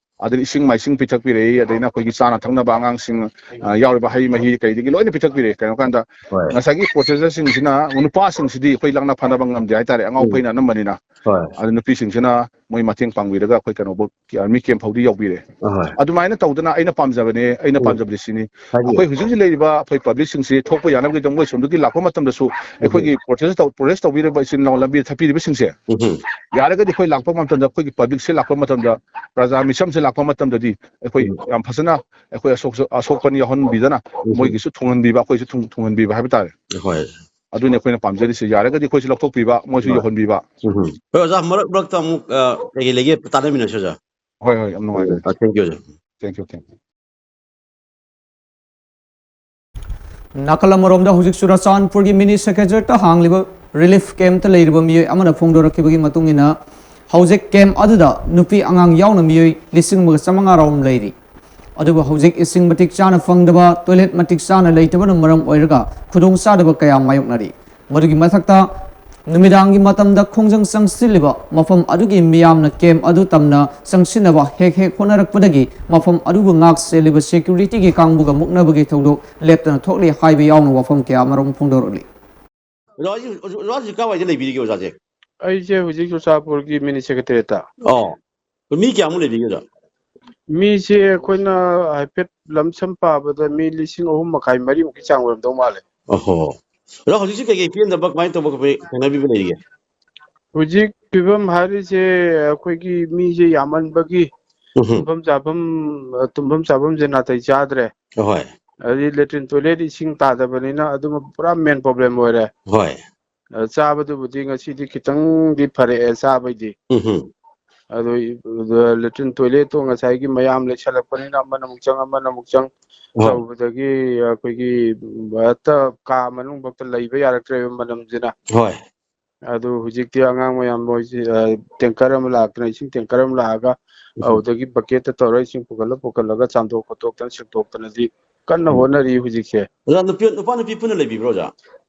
ꯑꯗꯨꯅ ꯏꯁꯤꯡ ꯃꯥꯏꯁꯤꯡ ꯄꯤꯊꯛꯄꯤꯔꯛꯏ, ꯑꯗꯩꯅ ꯑꯩꯈꯣꯏꯒꯤ ꯆꯥꯅ ꯊꯛꯅꯕ ꯑꯉꯥꯡꯁꯤꯡ, ꯑ, ꯌꯥꯎꯔꯤꯕ ꯍꯩ ꯃꯍꯤ ꯀꯩꯗꯒꯤ ꯂꯣꯏꯅ ꯄꯤꯊꯛꯄꯤꯔꯛꯏ꯫ ꯀꯩꯅꯣ ꯀꯥꯟꯗ ꯍꯣꯏ꯫ ꯉꯁꯥꯏꯒꯤ protesterꯁꯤꯡꯁꯤꯅ ꯅꯨꯄꯥꯁꯤꯡꯁꯤꯗꯤ ꯑꯩꯈꯣꯏ ꯂꯥꯛꯅ ꯐꯥꯅꯕ ꯉꯝꯗꯦ ꯍꯥꯏꯇꯥꯔꯦ, ꯑꯉꯥꯎ ꯎꯝ꯫ ꯐꯩꯅ ꯑꯅꯝꯕꯅꯤꯅ꯫ ꯍꯣꯏ꯫ ꯑꯗꯨ ꯅꯨꯄꯤꯁꯤꯡꯁꯤꯅ ꯃꯣꯏ ꯃꯇꯦꯡ ꯄꯥꯡꯕꯤꯔꯒ ꯑꯩꯈꯣꯏ ꯀꯩꯅꯣꯕꯨ army camp ꯐꯥꯎꯗꯤ ꯌꯧꯕꯤꯔꯦ꯫ ꯑꯍꯣꯏ꯫ ꯑꯗꯨꯃꯥꯏꯅ ꯇꯧꯗꯅ ꯑꯩꯅ ꯄꯥꯝꯖꯕꯅꯦ, ꯑꯩꯅ ꯎꯝ꯫ ꯄꯥꯝꯖꯕꯗꯤ ꯁꯤꯅꯤ꯫ ꯍꯥꯏꯕꯤꯌꯨ꯫ ꯑꯩꯈꯣꯏ ꯍꯧꯖꯤꯛ ꯍꯧꯖꯤꯛ ꯂꯩꯔꯤꯕ ꯑꯩꯈꯣꯏ publicꯁꯤꯡꯁꯤ ꯊꯣꯛꯄ ꯌꯥꯅꯕꯒꯤꯗꯃꯛ ꯃꯣꯏ ꯁꯣꯝꯗꯒꯤ ꯂꯥꯛꯄ ꯃꯇꯝꯗꯁꯨ ꯎꯝ꯫ ꯑꯩꯈꯣꯏꯒꯤ protest ꯇꯧ-, protest ꯇꯧꯕꯤꯔꯤꯕ ꯏꯆꯤꯟ ꯏꯅꯥꯎ ꯂꯝꯕꯤꯗ ꯊꯠꯄꯤꯔꯤꯕꯁꯤꯡꯁꯦ ꯎꯝ꯫ ꯌꯥꯔꯒꯗꯤ ꯑꯩꯈꯣꯏ ꯂꯥꯛꯄ ꯃꯇꯝꯗ, ꯑꯩꯈꯣꯏꯒꯤ publicꯁꯦ ꯂꯥꯛꯄ ꯃꯇꯝꯗ, ꯄ꯭ꯔꯖꯥ ꯃꯤꯆꯝꯁꯦ ꯂꯥꯛꯄ ꯃꯇꯝꯗꯗꯤ ꯑꯩꯈꯣꯏ ꯎꯝ꯫ ꯌꯥꯝ ꯐꯖꯅ ꯑꯩꯈꯣꯏ ꯑꯁꯣꯛ-, ꯑꯁꯣꯛꯄ ꯑꯅꯤ ꯌꯥꯎꯍꯟꯕꯤꯗꯅ ꯎꯝ꯫ ꯃꯣꯏꯒꯤꯁꯨ ꯊꯨꯡꯍꯟꯕꯤꯕ, ꯑꯩꯈꯣꯏꯁꯨ ꯊꯨꯡ-, ꯊꯨꯡꯍꯟꯕꯤꯕ ꯍꯥꯏꯕ ꯇꯥꯔꯦ꯫ ꯍꯣꯏ꯫ ꯑꯗꯨꯅꯤ ꯑꯩꯈꯣꯏꯅ ꯄꯥꯝꯖꯔꯤꯁꯦ꯫ ꯌꯥꯔꯒꯗꯤ ꯑꯩꯈꯣꯏꯁꯨ ꯂꯧꯊꯣꯛꯄꯤꯕ, ꯃꯣꯏꯁꯨ ꯍꯣꯏ꯫ ꯌꯧꯍꯟꯕꯤꯕ꯫ ꯎꯝ꯫ ꯍꯣꯏ, ꯑꯣꯖꯥ, ꯃꯔꯛ ꯃꯔꯛꯇ ꯑꯃꯨꯛ, ꯑ, ꯀꯩꯀꯩ ꯂꯩꯒꯦ ꯇꯥꯟꯅꯃꯤꯟꯅꯁꯤ, ꯑꯣꯖꯥ꯫ ꯍꯣꯏ, ꯍꯣꯏ, ꯌꯥꯝ ꯅꯨꯡꯉꯥꯏꯖꯔꯦ꯫ ꯎꯝ, thank you, ꯑꯣꯖꯥ꯫ Thank you, thank you꯫ ꯅꯥꯀꯜ ꯑꯃꯔꯣꯝꯗ ꯍꯧꯖꯤꯛ ꯆꯨꯔꯆꯥꯟꯄꯨꯔꯒꯤ mini secretariatꯇ ꯍꯥꯡꯂꯤꯕ relief campꯇ ꯂꯩꯔꯤꯕ ꯃꯤꯑꯣꯏ ꯑꯃꯅ ꯐꯣꯡꯗꯣꯔꯛꯈꯤꯕꯒꯤ ꯃꯇꯨꯡ ꯏꯟꯅ, ꯍꯧꯖꯤꯛ camp ꯑꯗꯨꯗ ꯅꯨꯄꯤ ꯑꯉꯥꯡ ꯌꯥꯎꯅ ꯃꯤꯑꯣꯏ ꯂꯤꯁꯤꯡ ꯑꯃꯒ ꯆꯥꯃꯉꯥ ꯔꯣꯝ ꯂꯩꯔꯤ꯫ ꯑꯗꯨꯕꯨ ꯍꯧꯖꯤꯛ ꯏꯁꯤꯡ ꯃꯇꯤꯛ ꯆꯥꯅ ꯐꯪꯗꯕ, toilet ꯃꯇꯤꯛ ꯆꯥꯅ ꯂꯩꯇꯕꯅ ꯃꯔꯝ ꯑꯣꯏꯔꯒ ꯈꯨꯗꯣꯡꯆꯥꯗꯕ ꯀꯌꯥ ꯃꯥꯌꯣꯛꯅꯔꯤ꯫ ꯃꯗꯨꯒꯤ ꯃꯊꯛꯇ ꯅꯨꯃꯤꯗꯥꯡꯒꯤ ꯃꯇꯝꯗ ꯈꯣꯡꯖꯪ ꯆꯪꯁꯤꯜꯂꯤꯕ ꯃꯐꯝ ꯑꯗꯨꯒꯤ ꯃꯤꯌꯥꯝꯅ camp ꯑꯗꯨ ꯇꯝꯅ ꯆꯪꯁꯤꯟꯅꯕ ꯍꯦꯛ ꯍꯦꯛ ꯍꯣꯠꯅꯔꯛꯄꯗꯒꯤ ꯃꯐꯝ ꯑꯗꯨꯕꯨ ꯉꯥꯛ ꯁꯦꯜꯂꯤꯕ securityꯒꯤ ꯀꯥꯡꯕꯨꯒ ꯃꯨꯛꯅꯕꯒꯤ ꯊꯧꯗꯣꯛ ꯂꯦꯞꯇꯅ ꯊꯣꯛꯂꯤ ꯍꯥꯏꯕ ꯌꯥꯎꯅ ꯋꯥꯐꯝ ꯀꯌꯥ ꯑꯃꯔꯣꯝ ꯐꯣꯡꯗꯣꯔꯛꯂꯤ꯫ ꯑꯣꯖꯥ ꯍꯧꯖꯤꯛ, ꯑꯣꯖꯥ ꯍꯧꯖꯤꯛ ꯀꯥꯏꯋꯥꯏꯗ ꯂꯩꯕꯤꯔꯤꯒꯦ ꯑꯣꯖꯥꯁꯦ? ꯑꯩꯁꯦ ꯍꯧꯖꯤꯛ ꯆꯨꯔꯆꯥꯟꯄꯨꯔꯒꯤ ꯃꯤꯅꯤ ꯁꯦꯀ꯭ꯔꯦꯇꯔꯤꯌꯦꯠꯇ꯫ ꯑꯣ, ꯃꯤ ꯀꯌꯥꯃꯨꯛ ꯂꯩꯕꯤꯒꯦ ꯑꯣꯖꯥ? ꯃꯤꯁꯦ ꯑꯩꯈꯣꯏꯅ ꯍꯥꯏꯐꯦꯠ ꯂꯝꯁꯝ ꯄꯥꯕꯗ ꯃꯤ ꯂꯤꯁꯤꯡ ꯑꯍꯨꯝ ꯃꯈꯥꯏ ꯃꯔꯤꯃꯨꯛꯀꯤ ꯆꯥꯡ ꯑꯣꯏꯔꯝꯗꯧ ꯃꯥꯜꯂꯦ꯫ ꯑꯣꯍꯣ꯫ ꯑꯣꯖꯥ ꯍꯧꯖꯤꯛꯁꯤ ꯀꯩꯀꯩ ꯄꯦꯟꯗꯕ ꯀꯃꯥꯏꯅ ꯇꯧꯕ ꯀꯩꯀꯩ ꯊꯦꯡꯅꯕꯤꯕ ꯂꯩꯔꯤꯒꯦ? ꯍꯧꯖꯤꯛ ꯐꯤꯕꯝ ꯍꯥꯏꯔꯤꯁꯦ ꯑꯩꯈꯣꯏꯒꯤ ꯃꯤꯁꯦ ꯌꯥꯝꯃꯟꯕꯒꯤ ꯎꯝꯍꯨꯝ꯫ ꯇꯨꯝꯐꯝ ꯆꯥꯐꯝ, ꯇꯨꯝꯐꯝ ꯆꯥꯐꯝꯁꯦ ꯅꯥꯇꯩ ꯆꯥꯗ꯭ꯔꯦ꯫ ꯑꯍꯣꯏ꯫ ꯑꯗꯩ ꯂꯦꯇ꯭ꯔꯤꯟ ꯇꯣꯏꯂꯦꯠ ꯏꯁꯤꯡ ꯇꯥꯗꯕꯅꯤꯅ ꯑꯗꯨꯃ ꯄꯨꯔꯥ ꯃꯦꯟ ꯄ꯭ꯔꯣꯕ꯭ꯂꯦꯝ ꯑꯣꯏꯔꯦ꯫ ꯍꯣꯏ꯫ ꯑ, ꯆꯥꯕꯗꯨꯕꯨꯗꯤ ꯉꯁꯤꯗꯤ ꯈꯤꯇꯪꯗꯤ ꯐꯔꯛꯑꯦ ꯆꯥꯕꯩꯗꯤ꯫ ꯎꯝꯍꯨꯝ꯫ ꯑꯗꯣ ꯏ-, ꯑ, ꯂꯦꯇ꯭ꯔꯤꯟ ꯇꯣꯏꯂꯦꯠꯇꯣ ꯉꯁꯥꯏꯒꯤ ꯃꯌꯥꯝ ꯂꯩꯁꯜꯂꯛꯄꯅꯤꯅ ꯑꯃꯅ ꯑꯃꯨꯛ ꯆꯪ, ꯑꯃꯅ ꯑꯃꯨꯛ ꯆꯪ ꯍꯣꯏ꯫ ꯇꯧꯕꯗꯒꯤ ꯑꯩꯈꯣꯏꯒꯤ, ꯎꯝ, ꯍꯦꯛꯇ ꯀꯥ ꯃꯅꯨꯡ ꯐꯥꯎꯇ ꯂꯩꯕ ꯌꯥꯔꯛꯇ꯭ꯔꯦꯕ ꯃꯅꯝꯁꯤꯅ꯫ ꯍꯣꯏ꯫ ꯑꯗꯨ ꯍꯧꯖꯤꯛꯇꯤ ꯑꯉꯥꯡ ꯃꯌꯥꯝ ꯃꯣꯏꯁꯤ, ꯑ, ꯇꯦꯡꯀꯔ ꯑꯃ ꯂꯥꯛꯇꯅ, ꯏꯁꯤꯡ ꯇꯦꯡꯀꯔ ꯑꯃ ꯂꯥꯛꯑꯒ, ꯎꯝ꯫ ꯑꯗꯨꯗꯒꯤ ꯕꯀꯦꯠꯇ ꯇꯧꯔꯒ ꯏꯁꯤꯡ ꯄꯨꯈꯠꯂ ꯄꯨꯈꯠꯂꯒ ꯆꯥꯝꯊꯣꯛ ꯈꯣꯠꯇꯣꯛꯇꯅ ꯁꯦꯡꯗꯣꯛꯇꯅꯗꯤ ꯀꯟꯅ ꯎꯝ꯫ ꯍꯣꯠꯅꯔꯤ ꯍꯧꯖꯤꯛꯁꯦ꯫ ꯑꯣꯖꯥ, ꯅꯨꯄꯤ, ꯅꯨꯄꯥ ꯅꯨꯄꯤ ꯄꯨꯟꯅ ꯂꯩꯕꯤꯕ꯭ꯔꯣ ꯑꯣꯖꯥ?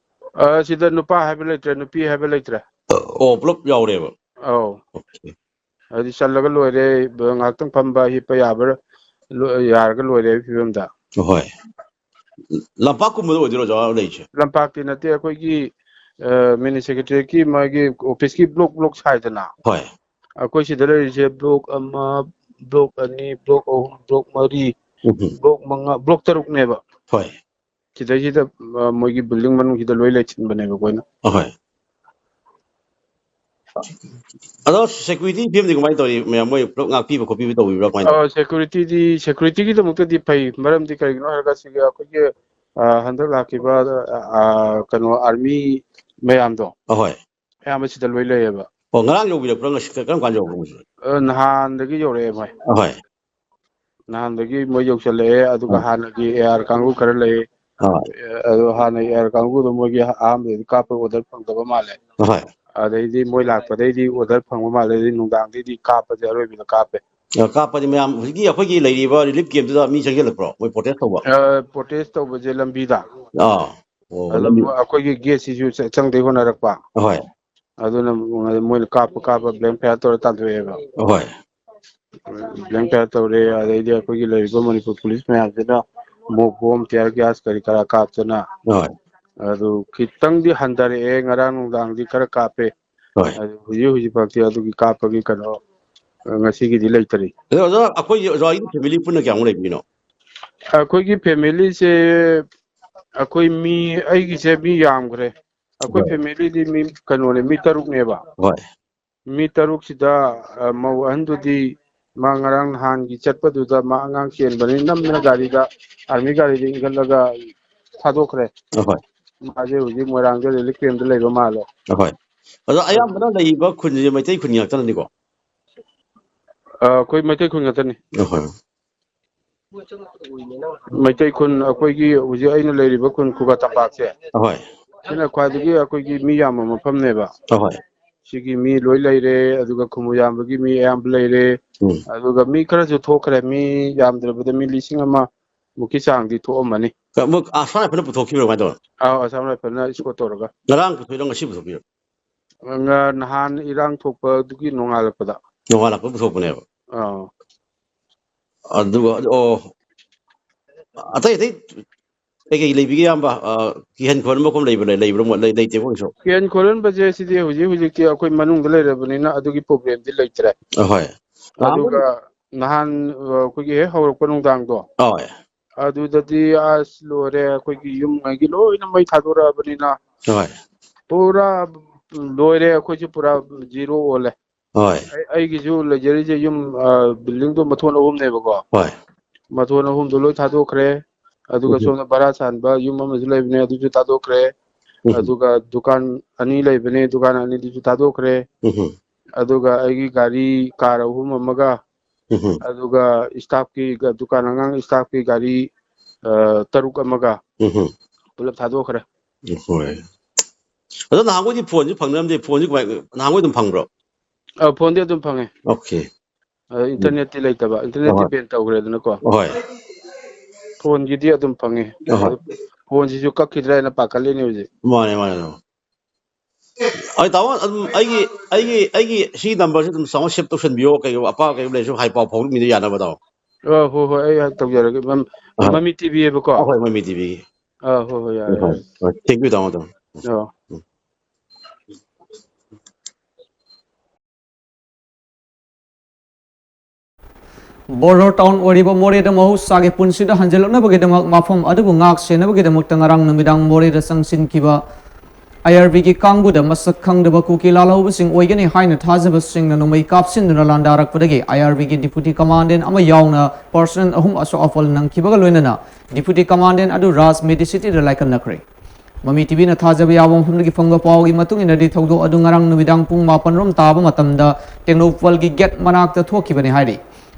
ꯑ, ꯁꯤꯗ ꯅꯨꯄꯥ ꯍꯥꯏꯕ ꯂꯩꯇ꯭ꯔꯦ, ꯅꯨꯄꯤ ꯍꯥꯏꯕ ꯂꯩꯇ꯭ꯔꯦ꯫ ꯑꯣ, ꯄꯨꯂꯞ ꯌꯥꯎꯔꯦꯕ? ꯑꯧ꯫ ꯑꯣꯀꯦ꯫ ꯍꯥꯏꯗꯤ ꯆꯜꯂꯒ ꯂꯣꯏꯔꯦ, ꯉꯥꯏꯍꯥꯛꯇꯪ ꯐꯝꯕ ꯍꯤꯞꯄ ꯌꯥꯕ ꯂꯣ-, ꯌꯥꯔꯒ ꯂꯣꯏꯔꯦ ꯐꯤꯕꯝꯗ꯫ ꯍꯣꯏ꯫ ꯂꯝꯄꯥꯛꯀꯨꯝꯕꯗ ꯑꯣꯏꯗꯣꯏꯔꯣ ꯑꯣꯖꯥ ꯂꯩꯔꯤꯁꯦ? ꯂꯝꯄꯥꯛꯇꯤ ꯅꯠꯇꯦ, ꯑꯩꯈꯣꯏꯒꯤ, ꯑ, ꯃꯤꯅꯤ ꯁꯦꯀ꯭ꯔꯦꯇꯔꯤꯌꯦꯠꯀꯤ ꯃꯥꯒꯤ ꯑꯣꯐꯤꯁꯀꯤ ꯕ꯭ꯂꯣꯛ ꯕ꯭ꯂꯣꯛ ꯁꯥꯏꯗꯅ꯫ ꯍꯣꯏ꯫ ꯑꯩꯈꯣꯏ ꯁꯤꯗ ꯂꯩꯔꯤꯁꯦ ꯕ꯭ꯂꯣꯛ ꯑꯃ, ꯕ꯭ꯂꯣꯛ ꯑꯅꯤ, ꯕ꯭ꯂꯣꯛ ꯑꯍꯨꯝ, ꯕ꯭ꯂꯣꯛ ꯃꯔꯤ, ꯎꯝ ꯍꯨꯝ꯫ ꯕ꯭ꯂꯣꯛ ꯃꯉꯥ, ꯕ꯭ꯂꯣꯛ ꯇꯔꯨꯛꯅꯦꯕ꯫ ꯍꯣꯏ꯫ ꯁꯤꯗꯩꯁꯤꯗ, ꯑ, ꯃꯣꯏꯒꯤ ꯕꯤꯜꯗꯤꯡ ꯃꯅꯨꯡꯁꯤꯗ ꯂꯣꯏ ꯂꯩꯁꯤꯟꯕꯅꯦꯕ ꯑꯩꯈꯣꯏꯅ꯫ ꯑꯍꯣꯏ꯫ ꯑꯗꯣ ꯁꯦꯀ꯭ꯌꯨꯔꯤꯇꯤ ꯐꯤꯕꯝꯗꯤ ꯀꯃꯥꯏꯅ ꯇꯧꯔꯤ? ꯃꯌꯥꯝ ꯃꯣꯏ ꯄꯨꯂꯞ ꯉꯥꯛꯄꯤꯕ ꯈꯣꯠꯄꯤꯕ ꯇꯧꯕꯤꯕ꯭ꯔꯥ ꯀꯃꯥꯏꯅ ꯇꯧꯋꯤ? ꯑ, ꯁꯦꯀ꯭ꯌꯨꯔꯤꯇꯤꯗꯤ, ꯁꯦꯀ꯭ꯌꯨꯔꯤꯇꯤꯒꯤꯗꯃꯛꯇꯗꯤ ꯐꯩ꯫ ꯃꯔꯝꯗꯤ ꯀꯔꯤꯒꯤꯅꯣ ꯍꯥꯏꯔꯒ ꯁꯤꯒꯤ ꯑꯩꯈꯣꯏꯒꯤ, ꯑ, ꯍꯟꯗꯛ ꯂꯥꯛꯈꯤꯕ, ꯑ, ꯀꯩꯅꯣ, ꯑꯥꯔꯃꯤ ꯃꯌꯥꯝꯗꯣ ꯑꯍꯣꯏ꯫ ꯑꯌꯥꯝꯕ ꯁꯤꯗ ꯂꯣꯏ ꯂꯩꯌꯦꯕ꯫ ꯑꯣ, ꯉꯔꯥꯡ ꯌꯧꯕꯤꯔꯛꯄ꯭ꯔꯥ? ꯉꯁꯤ ꯀꯔꯝ ꯀꯥꯟꯗ ꯌꯧꯕ ꯉꯁꯤ? ꯑ, ꯅꯍꯥꯟꯗꯒꯤ ꯌꯧꯔꯛꯑꯦ ꯃꯣꯏ꯫ ꯑꯍꯣꯏ꯫ ꯅꯍꯥꯟꯗꯒꯤ ꯃꯣꯏ ꯌꯧꯁꯜꯂꯛꯑꯦ, ꯑꯗꯨꯒ ꯑꯥ꯫ ꯍꯥꯟꯅꯒꯤ ꯑꯦ ꯑꯥꯔ ꯀꯥꯡꯕꯨ ꯈꯔ ꯂꯩ꯫ ꯑꯥ꯫ ꯑꯦ, ꯑꯗꯣ ꯍꯥꯟꯅꯒꯤ ꯑꯦ ꯑꯥꯔ ꯀꯥꯡꯕꯨꯗꯣ ꯃꯣꯏꯒꯤ ꯑꯍꯥꯟꯕꯗꯗꯤ ꯀꯥꯞꯄ ꯑꯣꯔꯗꯔ ꯐꯪꯗꯕ ꯃꯥꯜꯂꯦ꯫ ꯑꯍꯣꯏ꯫ ꯑꯗꯩꯗꯤ ꯃꯣꯏ ꯂꯥꯛꯄꯗꯩꯗꯤ ꯑꯣꯔꯗꯔ ꯐꯪꯕ ꯃꯥꯜꯂꯦ, ꯑꯗꯩꯗꯤ ꯅꯨꯡꯗꯥꯡꯗꯩꯗꯤ ꯀꯥꯞꯄꯁꯦ ꯑꯔꯣꯏꯕꯤꯗ ꯀꯥꯞꯄꯦ꯫ ꯑ, ꯀꯥꯞꯄꯗꯤ ꯃꯌꯥꯝ ꯍꯧꯖꯤꯛꯀꯤ ꯑꯩꯈꯣꯏꯒꯤ ꯂꯩꯔꯤꯕ ꯔꯤꯂꯤꯐ ꯀꯦꯝꯞꯇꯨꯗ ꯃꯤ ꯆꯪꯁꯤꯜꯂꯛꯄ꯭ꯔꯣ? ꯃꯣꯏ ꯄ꯭ꯔꯣꯇꯦꯁ ꯇꯧꯕ? ꯑ, ꯄ꯭ꯔꯣꯇꯦꯁ ꯇꯧꯕꯁꯦ ꯂꯝꯕꯤꯗ꯫ ꯑꯥ꯫ ꯑꯣ, ꯑꯗꯨ ꯂꯝꯕꯤ꯫ ꯑꯩꯈꯣꯏꯒꯤ ꯒꯦꯠꯁꯤꯁꯨ ꯆ-, ꯆꯪꯗꯩ ꯍꯣꯠꯅꯔꯛꯄ꯫ ꯑꯍꯣꯏ꯫ ꯑꯗꯨꯅ ꯃꯣꯏꯅ ꯀꯥꯞꯄ ꯀꯥꯞꯄ ꯕ꯭ꯂꯦꯡ ꯐꯌꯥꯔ ꯇꯧꯔ ꯇꯥꯟꯊꯣꯛꯑꯦꯕ꯫ ꯑꯍꯣꯏ꯫ ꯕ꯭ꯂꯦꯡ ꯐꯌꯥꯔ ꯇꯧꯔꯦ, ꯑꯗꯩꯗꯤ ꯑꯩꯈꯣꯏꯒꯤ ꯂꯩꯔꯤꯕ ꯃꯅꯤꯄꯨꯔ ꯄꯨꯂꯤꯁ ꯃꯌꯥꯝꯁꯤꯅ ꯃꯣꯛ ꯕꯣꯝ, ꯇꯤꯌꯥꯔ ꯒ꯭ꯌꯥꯁ ꯀꯔꯤ ꯀꯔꯥ ꯀꯥꯞꯇꯅ ꯑꯍꯣꯏ꯫ ꯑꯗꯨ ꯈꯤꯇꯪꯗꯤ ꯍꯟꯊꯔꯛꯑꯦ꯫ ꯉꯔꯥꯡ ꯅꯨꯡꯗꯥꯡꯗꯤ ꯈꯔ ꯀꯥꯞꯄꯦ꯫ ꯍꯣꯏ꯫ ꯑꯗꯨ ꯍꯧꯖꯤꯛ ꯍꯧꯖꯤꯛꯐꯥꯎꯗꯤ ꯑꯗꯨꯒꯤ ꯀꯥꯞꯄꯒꯤ ꯀꯩꯅꯣ, ꯑ, ꯉꯁꯤꯒꯤꯗꯤ ꯂꯩꯇꯔꯤ꯫ ꯑꯗꯣ ꯑꯣꯖꯥ, ꯑꯩꯈꯣꯏꯒꯤ ꯑꯣꯖꯥꯒꯤ ꯐꯦꯃꯤꯂꯤ ꯄꯨꯟꯅ ꯀꯌꯥꯃꯨꯛ ꯂꯩꯕꯤꯅꯣ? ꯑꯩꯈꯣꯏꯒꯤ ꯐꯦꯃꯤꯂꯤꯁꯦ, ꯑꯩꯈꯣꯏ ꯃꯤ, ꯑꯩꯒꯤꯁꯦ ꯃꯤ ꯌꯥꯝꯈ꯭ꯔꯦ꯫ ꯑꯩꯈꯣꯏ ꯍꯣꯏ꯫ ꯐꯦꯃꯤꯂꯤꯗꯤ ꯃꯤ ꯀꯩꯅꯣꯅꯦ, ꯃꯤ ꯇꯔꯨꯛꯅꯦꯕ꯫ ꯍꯣꯏ꯫ ꯃꯤ ꯇꯔꯨꯛꯁꯤꯗ, ꯑ, ꯃꯧ ꯑꯍꯟꯗꯨꯗꯤ ꯃꯥ ꯉꯔꯥꯡ ꯅꯍꯥꯟꯒꯤ ꯆꯠꯄꯗꯨꯗ ꯃꯥ ꯑꯉꯥꯡ ꯆꯦꯟꯕꯅꯤ, ꯅꯝꯗꯅ ꯒꯥꯔꯤꯗ, ꯑꯥꯔꯃꯤ ꯒꯥꯔꯤꯗ ꯏꯟꯈꯠꯂꯒ ꯊꯥꯗꯣꯛꯈ꯭ꯔꯦ꯫ ꯑꯍꯣꯏ꯫ ꯃꯥꯁꯦ ꯍꯧꯖꯤꯛ ꯃꯣꯏꯔꯥꯡꯗ ꯔꯤꯂꯤꯐ ꯀꯦꯝꯗ ꯂꯩꯕ ꯃꯥꯜꯂꯦ꯫ ꯑꯍꯣꯏ꯫ ꯑꯗꯣ ꯑꯌꯥꯝꯕꯅ ꯂꯩꯔꯤꯕ ꯈꯨꯟꯁꯦ ꯃꯩꯇꯩ ꯈꯨꯟ ꯉꯥꯛꯇꯅꯅꯤꯀꯣ? ꯑ, ꯑꯩꯈꯣꯏ ꯃꯩꯇꯩ ꯈꯨꯟ ꯉꯥꯛꯇꯅꯤ꯫ ꯑꯍꯣꯏ꯫ ꯃꯩꯇꯩ ꯈꯨꯟ, ꯑꯩꯈꯣꯏꯒꯤ ꯍꯧꯖꯤꯛ ꯑꯩꯅ ꯂꯩꯔꯤꯕ ꯈꯨꯟ ꯈꯨꯒꯥ ꯇꯝꯄꯥꯛꯁꯦ, ꯑꯍꯣꯏ꯫ ꯁꯤꯅ ꯈ꯭ꯋꯥꯏꯗꯒꯤ ꯑꯩꯈꯣꯏꯒꯤ ꯃꯤ ꯌꯥꯝꯕ ꯃꯐꯝꯅꯦꯕ꯫ ꯑꯍꯣꯏ꯫ ꯁꯤꯒꯤ ꯃꯤ ꯂꯣꯏ ꯂꯩꯔꯦ, ꯑꯗꯨꯒ ꯈꯨꯃꯨ ꯌꯥꯝꯕꯒꯤ ꯃꯤ ꯑꯌꯥꯝꯕ ꯂꯩꯔꯦ, ꯎꯝ꯫ ꯑꯗꯨꯒ ꯃꯤ ꯈꯔꯁꯨ ꯊꯣꯛꯈ꯭ꯔꯦ, ꯃꯤ ꯌꯥꯝꯗ꯭ꯔꯕꯗ ꯃꯤ ꯂꯤꯁꯤꯡ ꯑꯃ ꯃꯨꯛꯀꯤ ꯆꯥꯡꯗꯤ ꯊꯣꯛꯑꯝꯃꯅꯤ꯫ ꯀ-, ꯃꯣꯏ ꯑꯁꯥꯝ ꯔꯥꯏꯐꯜꯅ ꯄꯨꯊꯣꯛꯈꯤꯕ꯭ꯔꯣ, ꯀꯃꯥꯏꯅ ꯇꯧꯕꯅꯣ? ꯑꯥꯎ, ꯑꯁꯥꯝ ꯔꯥꯏꯐꯜꯅ ꯏꯁꯀꯣꯔꯠ ꯇꯧꯔꯒ꯫ ꯉꯔꯥꯡ ꯄꯨꯊꯣꯛꯏꯔꯣ, ꯉꯁꯤ ꯄꯨꯊꯣꯛꯄꯤꯔꯣ? ꯉ-, ꯅꯍꯥꯟ ꯏꯔꯥꯡ ꯊꯣꯛꯄꯗꯨꯒꯤ ꯅꯣꯡꯉꯥꯜꯂꯛꯄꯗ꯫ ꯅꯣꯡꯉꯥꯜꯂꯛꯄ ꯄꯨꯊꯣꯛꯄꯅꯦꯕ꯫ ꯑꯥ꯫ ꯑꯗꯨꯒ, ꯑꯣ, ꯑꯇꯩ ꯑꯇꯩ ꯀꯩꯀꯩ ꯂꯩꯕꯤꯒꯦ, ꯏꯌꯥꯝꯕ? ꯑ, ꯀꯤꯍꯟ ꯈꯣꯍꯟꯕ ꯈꯣꯠꯄ ꯂꯩꯕ꯭ꯔꯥ? ꯂꯩꯕ꯭ꯔꯥ? ꯂꯩ-, ꯂꯩꯇꯦꯀꯣ ꯀꯩꯁꯨ? ꯀꯤꯍꯟ ꯈꯣꯍꯟꯕꯁꯦ ꯁꯤꯗꯤ ꯍꯧꯖꯤꯛ ꯍꯧꯖꯤꯛꯇꯤ ꯑꯩꯈꯣꯏ ꯃꯅꯨꯡꯗ ꯂꯩꯔꯕꯅꯤꯅ ꯑꯗꯨꯒꯤ ꯄ꯭ꯔꯣꯕ꯭ꯂꯦꯝꯗꯤ ꯂꯩꯇ꯭ꯔꯦ꯫ ꯑꯍꯣꯏ꯫ ꯑꯗꯨꯒ ꯅꯍꯥꯟ, ꯑ, ꯑꯩꯈꯣꯏꯒꯤ ꯍꯦꯛ ꯍꯧꯔꯛꯄ ꯅꯨꯡꯗꯥꯡꯗꯣ, ꯍꯣꯏ꯫ ꯑꯗꯨꯗꯗꯤ ꯑꯁ ꯂꯣꯏꯔꯦ, ꯑꯩꯈꯣꯏꯒꯤ ꯌꯨꯝꯉꯩꯒꯤ ꯂꯣꯏꯅ ꯃꯩ ꯊꯥꯗꯣꯔꯛꯑꯕꯅꯤꯅ ꯍꯣꯏ꯫ ꯄꯨꯔꯥ ꯂꯣꯏꯔꯦ, ꯑꯩꯈꯣꯏꯁꯨ ꯄꯨꯔꯥ ꯖꯤꯔꯣ ꯑꯣꯜꯂꯦ꯫ ꯍꯣꯏ꯫ ꯑꯩ-, ꯑꯩꯒꯤꯁꯨ ꯂꯛꯖꯔꯤꯁꯦ ꯌꯨꯝ, ꯑ, ꯕꯤꯜꯗꯤꯡꯗꯣ ꯃꯊꯣꯟ ꯑꯍꯨꯝꯅꯦꯕꯀꯣ꯫ ꯍꯣꯏ꯫ ꯃꯊꯣꯟ ꯑꯍꯨꯝꯗꯣ ꯂꯣꯏ ꯊꯥꯗꯣꯛꯈ꯭ꯔꯦ꯫ ꯑꯗꯨꯒ ꯎꯝ꯫ ꯁꯣꯝꯗ ꯚꯔꯥ ꯁꯥꯟꯕ ꯌꯨꯝ ꯑꯃꯁꯨ ꯂꯩꯕꯅꯦ, ꯑꯗꯨꯁꯨ ꯊꯥꯗꯣꯛꯈ꯭ꯔꯦ꯫ ꯎꯝ꯫ ꯑꯗꯨꯒ ꯗꯨꯀꯥꯟ ꯑꯅꯤ ꯂꯩꯕꯅꯦ, ꯗꯨꯀꯥꯟ ꯑꯅꯤꯗꯨꯁꯨ ꯊꯥꯗꯣꯛꯈ꯭ꯔꯦ꯫ ꯎꯝ꯫ ꯑꯗꯨꯒ ꯑꯩꯒꯤ ꯒꯥꯔꯤ, ꯀꯥꯔ ꯑꯍꯨꯝ ꯑꯃꯒ, ꯎꯝ꯫ ꯑꯗꯨꯒ ꯁ꯭ꯇꯥꯐꯀꯤ ꯒ-, ꯗꯨꯀꯥꯟ ꯑꯉꯥꯡ ꯁ꯭ꯇꯥꯐꯀꯤ ꯒꯥꯔꯤ, ꯑ, ꯇꯔꯨꯛ ꯑꯃꯒ ꯎꯝ꯫ ꯄꯨꯂꯞ ꯊꯥꯗꯣꯛꯈ꯭ꯔꯦ꯫ ꯍꯣꯏ꯫ ꯑꯗꯣ ꯅꯍꯥꯟꯈꯣꯏꯗꯤ ꯐꯣꯟꯁꯨ ꯐꯪꯅꯔꯝꯗꯦ, ꯐꯣꯟꯁꯨ ꯀꯃꯥꯏ, ꯅꯍꯥꯟꯈꯣꯏ ꯑꯗꯨꯝ ꯐꯪꯕ꯭ꯔꯣ? ꯑ, ꯐꯣꯟꯗꯤ ꯑꯗꯨꯝ ꯐꯪꯉꯦ꯫ ꯑꯣꯀꯦ꯫ ꯑ, ꯏꯟꯇꯔꯅꯦꯠꯇꯤ ꯂꯩꯇꯕ, ꯏꯟꯇꯔꯅꯦꯠꯇꯤ ꯍꯣꯏ꯫ ꯕꯦꯟ ꯇꯧꯈ꯭ꯔꯦꯗꯅꯀꯣ꯫ ꯍꯣꯏ꯫ ꯐꯣꯟꯒꯤꯗꯤ ꯑꯗꯨꯝ ꯐꯪꯉꯦ꯫ ꯍꯣꯏ꯫ ꯑꯗꯨ ꯐꯣꯟꯁꯤꯁꯨ ꯀꯛꯈꯤꯗ꯭ꯔꯥ ꯍꯥꯏꯅ ꯄꯥꯈꯠꯂꯤꯅꯦ ꯍꯧꯖꯤꯛ꯫ ꯃꯥꯅꯦ, ꯃꯥꯅꯦ, ꯃꯥꯅꯦ꯫ ꯑꯩ ꯇꯥꯃꯣ, ꯑꯗꯨꯝ ꯑꯩꯒꯤ, ꯑꯩꯒꯤ, ꯑꯩꯒꯤ ꯁꯤ ꯅꯝꯕꯔꯁꯤ ꯑꯗꯨꯝ ꯆꯥꯎꯅ ꯁꯦꯞ ꯇꯧꯁꯟꯕꯤꯌꯣ, ꯀꯩꯒꯨꯝꯕ ꯑꯄꯥ ꯀꯩꯒꯨꯝꯕ ꯂꯩꯔꯁꯨ ꯍꯥꯏ ꯄꯥꯎ ꯐꯥꯎꯕꯤꯕ ꯌꯥꯅꯕ, ꯇꯥꯃꯣ꯫ ꯑ, ꯍꯣꯏ, ꯍꯣꯏ, ꯑꯩ ꯇꯧꯖꯔꯒꯦ꯫ ꯃꯝ-, ꯑꯍꯣꯏ꯫ ꯃꯃꯤ ꯇꯤꯚꯤꯑꯕꯀꯣ꯫ ꯑꯍꯣꯏ, ꯃꯃꯤ ꯇꯤꯚꯤꯒꯤ꯫ ꯑꯥ, ꯍꯣꯏ, ꯍꯣꯏ, ꯌꯥꯔꯦ, ꯍꯣꯏ, ꯌꯥꯔꯦ꯫ ꯍꯣꯏ, thank you, ꯇꯥꯃꯣ, ꯇꯥꯃꯣ꯫ ꯑꯥ꯫ ꯎꯝ꯫ ꯕꯣꯔꯗꯔ ꯇꯥꯎꯟ ꯑꯣꯏꯔꯤꯕ ꯃꯣꯔꯦꯗ ꯃꯍꯧꯁꯥꯒꯤ ꯄꯨꯟꯁꯤꯗ ꯍꯟꯖꯤꯜꯂꯛꯅꯕꯒꯤꯗꯃꯛ ꯃꯐꯝ ꯑꯗꯨꯕꯨ ꯉꯥꯛ ꯁꯦꯟꯅꯕꯒꯤꯗꯃꯛꯇ ꯉꯔꯥꯡ ꯅꯨꯃꯤꯗꯥꯡ ꯃꯣꯔꯦꯗ ꯆꯪꯁꯤꯟꯈꯤꯕ ꯑꯥꯏ ꯑꯥꯔ ꯕꯤꯒꯤ ꯀꯥꯡꯕꯨꯗ ꯃꯁꯛ ꯈꯪꯗꯕ ꯀꯨꯀꯤ ꯂꯥꯜꯍꯧꯕꯁꯤꯡ ꯑꯣꯏꯒꯅꯤ ꯍꯥꯏꯅ ꯊꯥꯖꯕꯁꯤꯡꯅ ꯅꯣꯡꯃꯩ ꯀꯥꯞꯁꯤꯟꯗꯨꯅ ꯂꯥꯟꯗꯥꯔꯛꯄꯗꯒꯤ ꯑꯥꯏ ꯑꯥꯔ ꯕꯤꯒꯤ ꯗꯤꯄꯨꯇꯤ ꯀꯃꯥꯟꯗꯦꯟ ꯑꯃ ꯌꯥꯎꯅ ꯄꯔꯁꯅꯦꯜ ꯑꯍꯨꯝ ꯑꯁꯣꯛ ꯑꯄꯜ ꯅꯪꯈꯤꯕꯒ ꯂꯣꯏꯅꯅ ꯗꯤꯄꯨꯇꯤ ꯀꯃꯥꯟꯗꯦꯟ ꯑꯗꯨ ꯔꯥꯖ ꯃꯦꯗꯤꯁꯤꯇꯤꯗ ꯂꯥꯏꯀꯠꯅꯈ꯭ꯔꯦ꯫ ꯃꯃꯤ ꯇꯤꯚꯤꯅ ꯊꯥꯖꯕ ꯌꯥꯕ ꯃꯐꯝꯗꯒꯤ ꯐꯪꯕ ꯄꯥꯎꯒꯤ ꯃꯇꯨꯡ ꯏꯟꯅꯗꯤ, ꯊꯧꯗꯣꯛ ꯑꯗꯨ ꯉꯔꯥꯡ ꯅꯨꯃꯤꯗꯥꯡ ꯄꯨꯡ ꯃꯥꯄꯟ ꯔꯣꯝ ꯇꯥꯕ ꯃꯇꯝꯗ ꯇꯦꯡꯅꯧꯄꯜꯒꯤ ꯒꯦꯠ ꯃꯅꯥꯛꯇ ꯊꯣꯛꯈꯤꯕꯅꯤ ꯍꯥꯏꯔꯤ꯫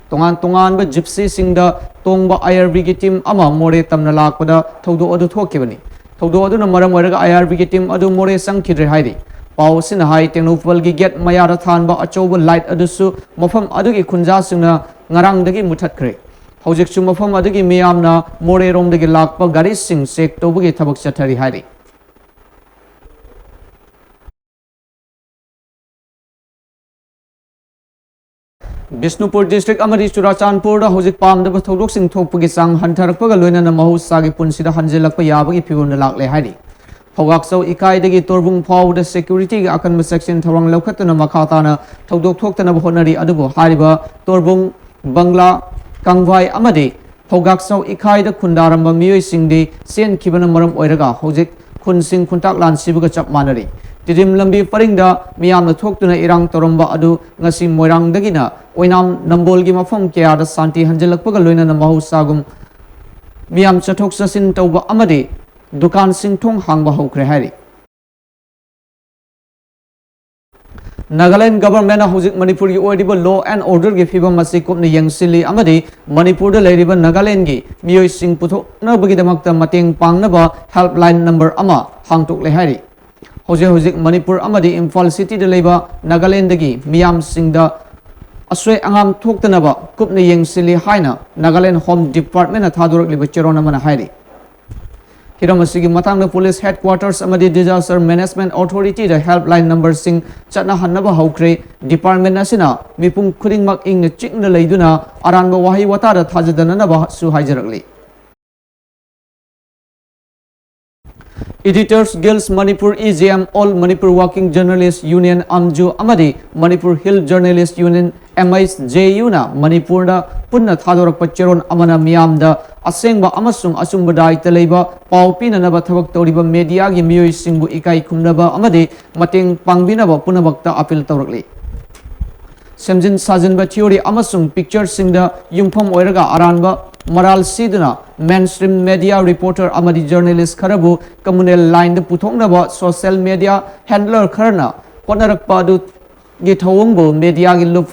ꯇꯣꯉꯥꯟ ꯇꯣꯉꯥꯟꯕ ꯖꯤꯞꯁꯤꯁꯤꯡꯗ ꯇꯣꯡꯕ ꯑꯥꯏ ꯑꯥꯔ ꯕꯤꯒꯤ ꯇꯤꯝ ꯑꯃ ꯃꯣꯔꯦ ꯇꯝꯅ ꯂꯥꯛꯄꯗ ꯊꯧꯗꯣꯛ ꯑꯗꯨ ꯊꯣꯛꯈꯤꯕꯅꯤ꯫ ꯊꯧꯗꯣꯛ ꯑꯗꯨꯅ ꯃꯔꯝ ꯑꯣꯏꯔꯒ ꯑꯥꯏ ꯑꯥꯔ ꯕꯤꯒꯤ ꯇꯤꯝ ꯑꯗꯨ ꯃꯣꯔꯦ ꯆꯪꯈꯤꯗ꯭ꯔꯦ ꯍꯥꯏꯔꯤ꯫ ꯄꯥꯎ ꯑꯁꯤꯅ ꯍꯥꯏ, ꯇꯦꯡꯅꯧꯄꯜꯒꯤ ꯒꯦꯠ ꯃꯌꯥꯗ ꯊꯥꯟꯕ ꯑꯆꯧꯕ ꯂꯥꯏꯠ ꯑꯗꯨꯁꯨ ꯃꯐꯝ ꯑꯗꯨꯒꯤ ꯈꯨꯟꯖꯥꯁꯤꯡꯅ ꯉꯔꯥꯡꯗꯒꯤ ꯃꯨꯊꯠꯈ꯭ꯔꯦ꯫ ꯍꯧꯖꯤꯛꯁꯨ ꯃꯐꯝ ꯑꯗꯨꯒꯤ ꯃꯤꯌꯥꯝꯅ ꯃꯣꯔꯦꯔꯣꯝꯗꯒꯤ ꯂꯥꯛꯄ ꯒꯥꯔꯤꯁꯤꯡ ꯆꯦꯛ ꯇꯧꯕꯒꯤ ꯊꯕꯛ ꯆꯠꯊꯔꯤ ꯍꯥꯏꯔꯤ꯫ ꯕꯤꯁꯅꯨꯄꯨꯔ ꯗꯤꯁꯇ꯭ꯔꯤꯛ ꯑꯃꯗꯤ ꯆꯨꯔꯥꯆꯥꯟꯄꯨꯔꯗ ꯍꯧꯖꯤꯛ ꯄꯥꯝꯗꯕ ꯊꯧꯗꯣꯛꯁꯤꯡ ꯊꯣꯛꯄꯒꯤ ꯆꯥꯡ ꯍꯟꯊꯔꯛꯄꯒ ꯂꯣꯏꯅꯅ ꯃꯍꯧꯁꯥꯒꯤ ꯄꯨꯟꯁꯤꯗ ꯍꯟꯖꯤꯜꯂꯛꯄ ꯌꯥꯕꯒꯤ ꯐꯤꯕꯝꯗ ꯂꯥꯛꯂꯦ ꯍꯥꯏꯔꯤ꯫ ꯐꯧꯒꯥꯛꯆꯧ ꯏꯀꯥꯏꯗꯒꯤ ꯇꯣꯔꯕꯨꯡ ꯐꯥꯎꯕꯗ ꯁꯦꯀ꯭ꯌꯨꯔꯤꯇꯤꯒꯤ ꯑꯀꯟꯕ ꯆꯦꯛꯁꯤꯟ ꯊꯧꯔꯥꯡ ꯂꯧꯈꯠꯇꯨꯅ ꯃꯈꯥ ꯇꯥꯅ ꯊꯧꯗꯣꯛ ꯊꯣꯛꯇꯅꯕ ꯍꯣꯠꯅꯔꯤ, ꯑꯗꯨꯕꯨ ꯍꯥꯏꯔꯤꯕ ꯇꯣꯔꯕꯨꯡ, ꯕꯪꯒ꯭ꯂꯥ, ꯀꯪꯚꯥꯏ ꯑꯃꯗꯤ ꯐꯧꯒꯥꯛꯆꯧ ꯏꯀꯥꯏꯗ ꯈꯨꯟꯗꯥꯔꯝꯕ ꯃꯤꯑꯣꯏꯁꯤꯡꯗꯤ ꯆꯦꯟꯈꯤꯕꯅ ꯃꯔꯝ ꯑꯣꯏꯔꯒ ꯍꯧꯖꯤꯛ ꯈꯨꯟꯁꯤꯡ ꯈꯨꯟꯇꯥꯛ ꯂꯥꯟꯁꯤꯕꯒ ꯆꯞ ꯃꯥꯟꯅꯔꯤ꯫ ꯇꯤꯗꯤꯝ ꯂꯝꯕꯤ ꯄꯔꯤꯡꯗ ꯃꯤꯌꯥꯝꯅ ꯊꯣꯛꯇꯨꯅ ꯏꯔꯥꯡ ꯇꯧꯔꯝꯕ ꯑꯗꯨ ꯉꯁꯤ ꯃꯣꯏꯔꯥꯡꯗꯒꯤꯅ ꯑꯣꯏꯅꯥꯝ ꯅꯝꯕꯣꯜꯒꯤ ꯃꯐꯝ ꯀꯌꯥꯗ ꯁꯥꯟꯇꯤ ꯍꯟꯖꯤꯜꯂꯛꯄꯒ ꯂꯣꯏꯅꯅ ꯃꯍꯧꯁꯥꯒꯨꯝ ꯃꯤꯌꯥꯝ ꯆꯠꯊꯣꯛ ꯆꯠꯁꯤꯟ ꯇꯧꯕ ꯑꯃꯗꯤ ꯗꯨꯀꯥꯟꯁꯤꯡ ꯊꯣꯡ ꯍꯥꯡꯕ ꯍꯧꯈ꯭ꯔꯦ ꯍꯥꯏꯔꯤ꯫ ꯅꯥꯒꯥꯂꯦꯟ ꯒꯚꯔꯟꯃꯦꯟꯠꯅ ꯍꯧꯖꯤꯛ ꯃꯅꯤꯄꯨꯔꯒꯤ ꯑꯣꯏꯔꯤꯕ law and order ꯒꯤ ꯐꯤꯕꯝ ꯑꯁꯤ ꯀꯨꯞꯅ ꯌꯦꯡꯁꯤꯜꯂꯤ ꯑꯃꯗꯤ ꯃꯅꯤꯄꯨꯔꯗ ꯂꯩꯔꯤꯕ ꯅꯥꯒꯥꯂꯦꯟꯒꯤ ꯃꯤꯑꯣꯏꯁꯤꯡ ꯄꯨꯊꯣꯛꯅꯕꯒꯤꯗꯃꯛꯇ ꯃꯇꯦꯡ ꯄꯥꯡꯅꯕ helpline number ꯑꯃ ꯍꯥꯡꯗꯣꯛꯂꯦ ꯍꯥꯏꯔꯤ꯫ ꯍꯧꯖꯤꯛ ꯍꯧꯖꯤꯛ ꯃꯅꯤꯄꯨꯔ ꯑꯃꯗꯤ ꯏꯝꯐꯥꯜ ꯁꯤꯇꯤꯗ ꯂꯩꯕ ꯅꯥꯒꯥꯂꯦꯟꯗꯒꯤ ꯃꯤꯌꯥꯝꯁꯤꯡꯗ ꯑꯁꯣꯏ ꯑꯉꯥꯝ ꯊꯣꯛꯇꯅꯕ ꯀꯨꯞꯅ ꯌꯦꯡꯁꯤꯜꯂꯤ ꯍꯥꯏꯅ ꯅꯥꯒꯥꯂꯦꯟ ꯍꯣꯝ ꯗꯤꯄꯥꯔꯠꯃꯦꯟꯠꯅ ꯊꯥꯗꯣꯔꯛꯂꯤꯕ ꯆꯦꯔꯣꯜ ꯑꯃꯅ ꯍꯥꯏꯔꯤ꯫ ꯍꯤꯔꯝ ꯑꯁꯤꯒꯤ ꯃꯇꯥꯡꯗ ꯄꯨꯂꯤꯁ ꯍꯦꯗꯀ꯭ꯋꯥꯇꯔꯁ ꯑꯃꯗꯤ Disaster Management Authority ꯗ helpline number ꯁꯤꯡ ꯆꯠꯅꯍꯟꯅꯕ ꯍꯧꯈ꯭ꯔꯦ꯫ ꯗꯤꯄꯥꯔꯠꯃꯦꯟꯠ ꯑꯁꯤꯅ ꯃꯤꯄꯨꯝ ꯈꯨꯗꯤꯡꯃꯛ ꯏꯪꯅ ꯆꯤꯛꯅ ꯂꯩꯗꯨꯅ ꯑꯔꯥꯟꯕ ꯋꯥꯍꯩ ꯋꯥꯇꯥꯗ ꯊꯥꯖꯗꯅꯅꯕꯁꯨ ꯍꯥꯏꯖꯔꯛꯂꯤ꯫ Editors Guild Manipur, E G M, All Manipur Working Journalist Union, ꯑꯝꯖꯨ, ꯑꯃꯗꯤ Manipur Hill Journalist Union, M H J U ꯅ ꯃꯅꯤꯄꯨꯔꯗ ꯄꯨꯟꯅ ꯊꯥꯗꯣꯔꯛꯄ ꯆꯦꯔꯣꯜ ꯑꯃꯅ ꯃꯤꯌꯥꯝꯗ ꯑꯁꯦꯡꯕ ꯑꯃꯁꯨꯡ ꯑꯆꯨꯝꯕ ꯗꯥꯏꯇ ꯂꯩꯕ ꯄꯥꯎ ꯄꯤꯅꯅꯕ ꯊꯕꯛ ꯇꯧꯔꯤꯕ ꯃꯦꯗꯤꯌꯥꯒꯤ ꯃꯤꯑꯣꯏꯁꯤꯡꯕꯨ ꯏꯀꯥꯏ ꯈꯨꯝꯅꯕ ꯑꯃꯗꯤ ꯃꯇꯦꯡ ꯄꯥꯡꯕꯤꯅꯕ ꯄꯨꯝꯅꯃꯛꯇ ꯑꯄꯤꯜ ꯇꯧꯔꯛꯂꯤ꯫ ꯁꯦꯝꯖꯤꯟ ꯁꯥꯖꯤꯟꯕ ꯊꯤꯑꯣꯔꯤ ꯑꯃꯁꯨꯡ ꯄꯤꯛꯆꯔꯁꯤꯡꯗ ꯌꯨꯝꯐꯝ ꯑꯣꯏꯔꯒ ꯑꯔꯥꯟꯕ ꯃꯔꯥꯜ ꯁꯤꯗꯨꯅ mainstream media reporter ꯑꯃꯗꯤ journalist ꯈꯔꯕꯨ communal line ꯗ ꯄꯨꯊꯣꯛꯅꯕ social media handler ꯈꯔꯅ ꯍꯣꯠꯅꯔꯛꯄ ꯑꯗꯨꯒꯤ ꯊꯧꯑꯣꯡꯕꯨ ꯃꯦꯗꯤꯌꯥꯒꯤ ꯂꯨꯞ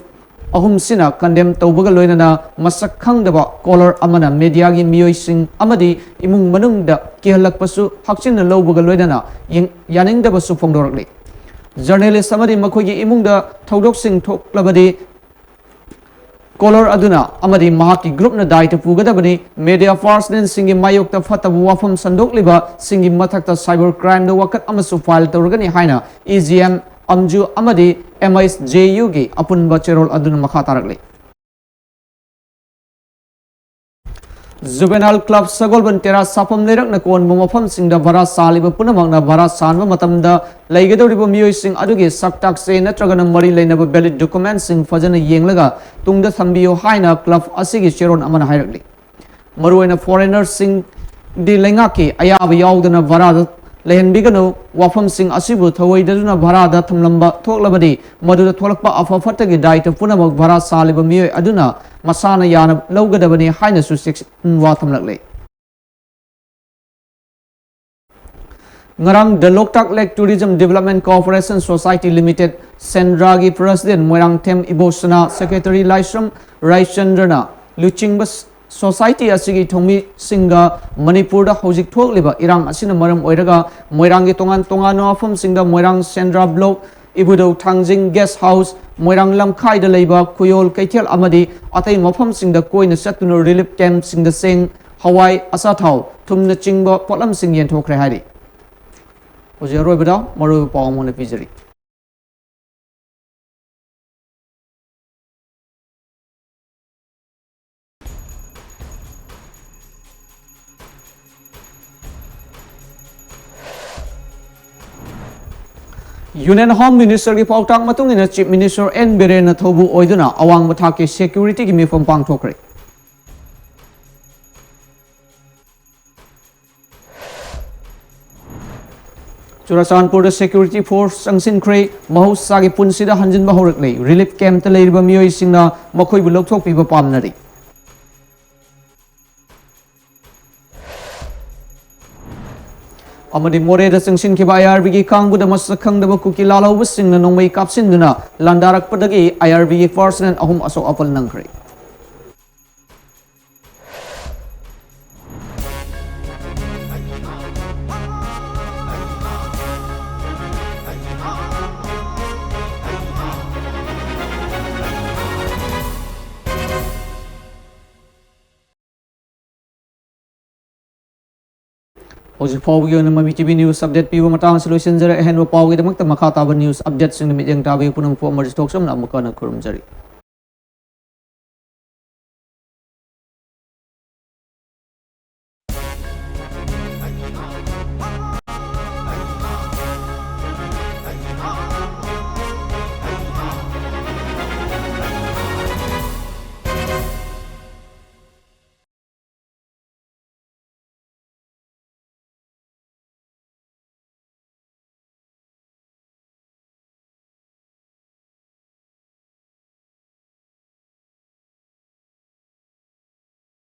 ꯑꯍꯨꯝꯁꯤꯅ condemn ꯇꯧꯕꯒ ꯂꯣꯏꯅꯅ ꯃꯁꯛ ꯈꯪꯗꯕ caller ꯑꯃꯅ ꯃꯦꯗꯤꯌꯥꯒꯤ ꯃꯤꯑꯣꯏꯁꯤꯡ ꯑꯃꯗꯤ ꯏꯃꯨꯡ ꯃꯅꯨꯡꯗ ꯀꯤꯍꯜꯂꯛꯄꯁꯨ ꯍꯛꯆꯤꯟꯅ ꯂꯧꯕꯒ ꯂꯣꯏꯅꯅ ꯌꯦꯡ-, ꯌꯥꯅꯤꯡꯗꯕꯁꯨ ꯐꯣꯡꯗꯣꯔꯛꯂꯤ꯫ Journalist ꯑꯃꯗꯤ ꯃꯈꯣꯏꯒꯤ ꯏꯃꯨꯡꯗ ꯊꯧꯗꯣꯛꯁꯤꯡ ꯊꯣꯛꯂꯕꯗꯤ caller ꯑꯗꯨꯅ ꯑꯃꯗꯤ ꯃꯍꯥꯛꯀꯤ group ꯅ ꯗꯥꯏꯇ ꯄꯨꯒꯗꯕꯅꯤ꯫ Media personnel ꯁꯤꯡꯒꯤ ꯃꯥꯌꯣꯛꯇ ꯐꯠꯇꯕ ꯋꯥꯐꯝ ꯁꯟꯗꯣꯛꯂꯤꯕꯁꯤꯡꯒꯤ ꯃꯊꯛꯇ cyber crime ꯗ ꯋꯥꯀꯠ ꯑꯃꯁꯨ file ꯇꯧꯔꯒꯅꯤ ꯍꯥꯏꯅ E G M, ꯑꯝꯖꯨ ꯑꯃꯗꯤ M H J U ꯒꯤ ꯑꯄꯨꯟꯕ ꯆꯦꯔꯣꯜ ꯑꯗꯨꯅ ꯃꯈꯥ ꯇꯥꯔꯛꯂꯤ꯫ Juvenile Club ꯁꯒꯣꯜꯕꯟ ꯇꯦꯔꯥ ꯁꯥꯐꯝ ꯂꯩꯔꯛꯅ ꯀꯣꯟꯕ ꯃꯐꯝꯁꯤꯡꯗ ꯚꯔꯥ ꯁꯥꯜꯂꯤꯕ ꯄꯨꯝꯅꯃꯛꯅ ꯚꯔꯥ ꯁꯥꯟꯕ ꯃꯇꯝꯗ ꯂꯩꯒꯗꯧꯔꯤꯕ ꯃꯤꯑꯣꯏꯁꯤꯡ ꯑꯗꯨꯒꯤ ꯁꯛꯇꯥꯛ ꯆꯦ ꯅꯠꯇ꯭ꯔꯒꯅ ꯃꯔꯤ ꯂꯩꯅꯕ valid document ꯁꯤꯡ ꯐꯖꯅ ꯌꯦꯡꯂꯒ ꯇꯨꯡꯗ ꯊꯝꯕꯤꯌꯨ ꯍꯥꯏꯅ club ꯑꯁꯤꯒꯤ ꯆꯦꯔꯣꯜ ꯑꯃꯅ ꯍꯥꯏꯔꯛꯂꯤ꯫ ꯃꯔꯨꯑꯣꯏꯅ foreigner ꯁꯤꯡꯗꯤ ꯂꯩꯉꯥꯛꯀꯤ ꯑꯌꯥꯕ ꯌꯥꯎꯗꯅ ꯚꯔꯥꯗ ꯂꯩꯍꯟꯕꯤꯒꯅꯨ꯫ ꯋꯥꯐꯝꯁꯤꯡ ꯑꯁꯤꯕꯨ ꯊꯧꯑꯣꯏꯗꯗꯨꯅ ꯚꯔꯥꯗ ꯊꯝꯂꯝꯕ ꯊꯣꯛꯂꯕꯗꯤ, ꯃꯗꯨꯗ ꯊꯣꯛꯂꯛꯄ ꯑꯐ ꯐꯠꯇꯒꯤ ꯗꯥꯏꯇ ꯄꯨꯝꯅꯃꯛ ꯚꯔꯥ ꯁꯥꯜꯂꯤꯕ ꯃꯤꯑꯣꯏ ꯑꯗꯨꯅ ꯃꯁꯥꯅ ꯌꯥꯅ ꯂꯧꯒꯗꯕꯅꯤ ꯍꯥꯏꯅꯁꯨ ꯆꯦꯛꯁꯤꯟ ꯋꯥ ꯊꯝꯂꯛꯂꯤ꯫ ꯉꯔꯥꯡ The Loktak Lake Tourism Development Cooperation Society Limited, ꯁꯦꯟꯗ꯭ꯔꯥꯒꯤ president Moirangthem ꯏꯕꯣꯁꯅꯥ, secretary ꯂꯥꯏꯁ꯭ꯔꯝ ꯔꯥꯏꯆꯟꯗ꯭ꯔꯅ ꯂꯨꯆꯤꯡꯕ society ꯑꯁꯤꯒꯤ ꯊꯧꯃꯤꯁꯤꯡꯒ ꯃꯅꯤꯄꯨꯔꯗ ꯍꯧꯖꯤꯛ ꯊꯣꯛꯂꯤꯕ ꯏꯔꯥꯡ ꯑꯁꯤꯅ ꯃꯔꯝ ꯑꯣꯏꯔꯒ ꯃꯣꯏꯔꯥꯡꯒꯤ ꯇꯣꯉꯥꯟ ꯇꯣꯉꯥꯟꯕ ꯃꯐꯝꯁꯤꯡꯗ ꯃꯣꯏꯔꯥꯡ ꯁꯦꯟꯗ꯭ꯔꯥ block, ꯏꯕꯨꯙꯧ ꯊꯥꯡꯖꯤꯡ guest house, ꯃꯣꯏꯔꯥꯡ ꯂꯝꯈꯥꯏꯗ ꯂꯩꯕ ꯈꯨꯌꯣꯜ ꯀꯩꯊꯦꯜ ꯑꯃꯗꯤ ꯑꯇꯩ ꯃꯐꯝꯁꯤꯡꯗ ꯀꯣꯏꯅ ꯆꯠꯇꯨꯅ relief camp ꯁꯤꯡꯗ ꯆꯦꯡ, ꯍꯋꯥꯏ, ꯑꯆꯥꯊꯥꯎ, ꯊꯨꯝꯅꯆꯤꯡꯕ ꯄꯣꯠꯂꯝꯁꯤꯡ ꯌꯦꯟꯊꯣꯛꯈ꯭ꯔꯦ ꯍꯥꯏꯔꯤ꯫ ꯍꯧꯖꯤꯛ ꯑꯔꯣꯏꯕꯗ ꯃꯔꯨꯑꯣꯏꯕ ꯄꯥꯎ ꯑꯃ ꯑꯣꯏꯅ ꯄꯤꯖꯔꯤ꯫ Union Home Ministerꯒꯤ ꯄꯥꯎꯇꯥꯛ ꯃꯇꯨꯡ ꯏꯟꯅ Chief Minister N ꯕꯤꯔꯦꯟꯅ ꯊꯧꯕꯨ ꯑꯣꯏꯗꯨꯅ ꯑꯋꯥꯡꯕ ꯊꯥꯛꯀꯤ securityꯒꯤ ꯃꯤꯐꯝ ꯄꯥꯡꯊꯣꯛꯈ꯭ꯔꯦ꯫ ꯆꯨꯔꯆꯥꯟꯄꯨꯔꯗ security force ꯆꯪꯁꯤꯟꯈ꯭ꯔꯦ꯫ ꯃꯍꯧꯁꯥꯒꯤ ꯄꯨꯟꯁꯤꯗ ꯍꯟꯖꯤꯟꯕ ꯍꯧꯔꯛꯂꯦ꯫ Relief campꯇ ꯂꯩꯔꯤꯕ ꯃꯤꯑꯣꯏꯁꯤꯡꯅ ꯃꯈꯣꯏꯕꯨ ꯂꯧꯊꯣꯛꯄꯤꯕ ꯄꯥꯝꯅꯔꯤ꯫ ꯑꯃꯗꯤ ꯃꯣꯔꯦꯗ ꯆꯪꯁꯤꯟꯈꯤꯕ IRBꯒꯤ ꯀꯥꯡꯕꯨꯗ ꯃꯁꯛ ꯈꯪꯗꯕ ꯀꯨꯀꯤ ꯂꯥꯜꯍꯧꯕꯁꯤꯡꯅ ꯅꯣꯡꯃꯩ ꯀꯥꯞꯁꯤꯟꯗꯨꯅ ꯂꯥꯟꯗꯥꯔꯛꯄꯗꯒꯤ IRBꯒꯤ personnel ꯑꯍꯨꯝ ꯑꯁꯣꯛ ꯑꯄꯟ ꯅꯪꯈ꯭ꯔꯦ꯫ ꯍꯧꯖꯤꯛ ꯐꯥꯎꯕꯒꯤ ꯑꯣꯏꯅ ꯃꯃꯤ TV news update ꯄꯤꯕ ꯃꯇꯥꯡ ꯑꯁꯤ ꯂꯣꯏꯁꯤꯟꯖꯔꯦ꯫ ꯑꯍꯦꯟꯕ ꯄꯥꯎꯒꯤꯗꯃꯛꯇ ꯃꯈꯥ ꯇꯥꯕ news updateꯁꯤꯡꯗ ꯃꯤꯠꯌꯦꯡ ꯇꯥꯕꯤꯌꯨ꯫ ꯄꯨꯝꯅꯃꯛꯄꯨ ꯑꯃꯔꯖꯤꯠ ꯊꯣꯛꯆꯝꯅ ꯑꯃꯨꯛꯀ ꯍꯟꯅ ꯈꯨꯔꯨꯝꯖꯔꯤ꯫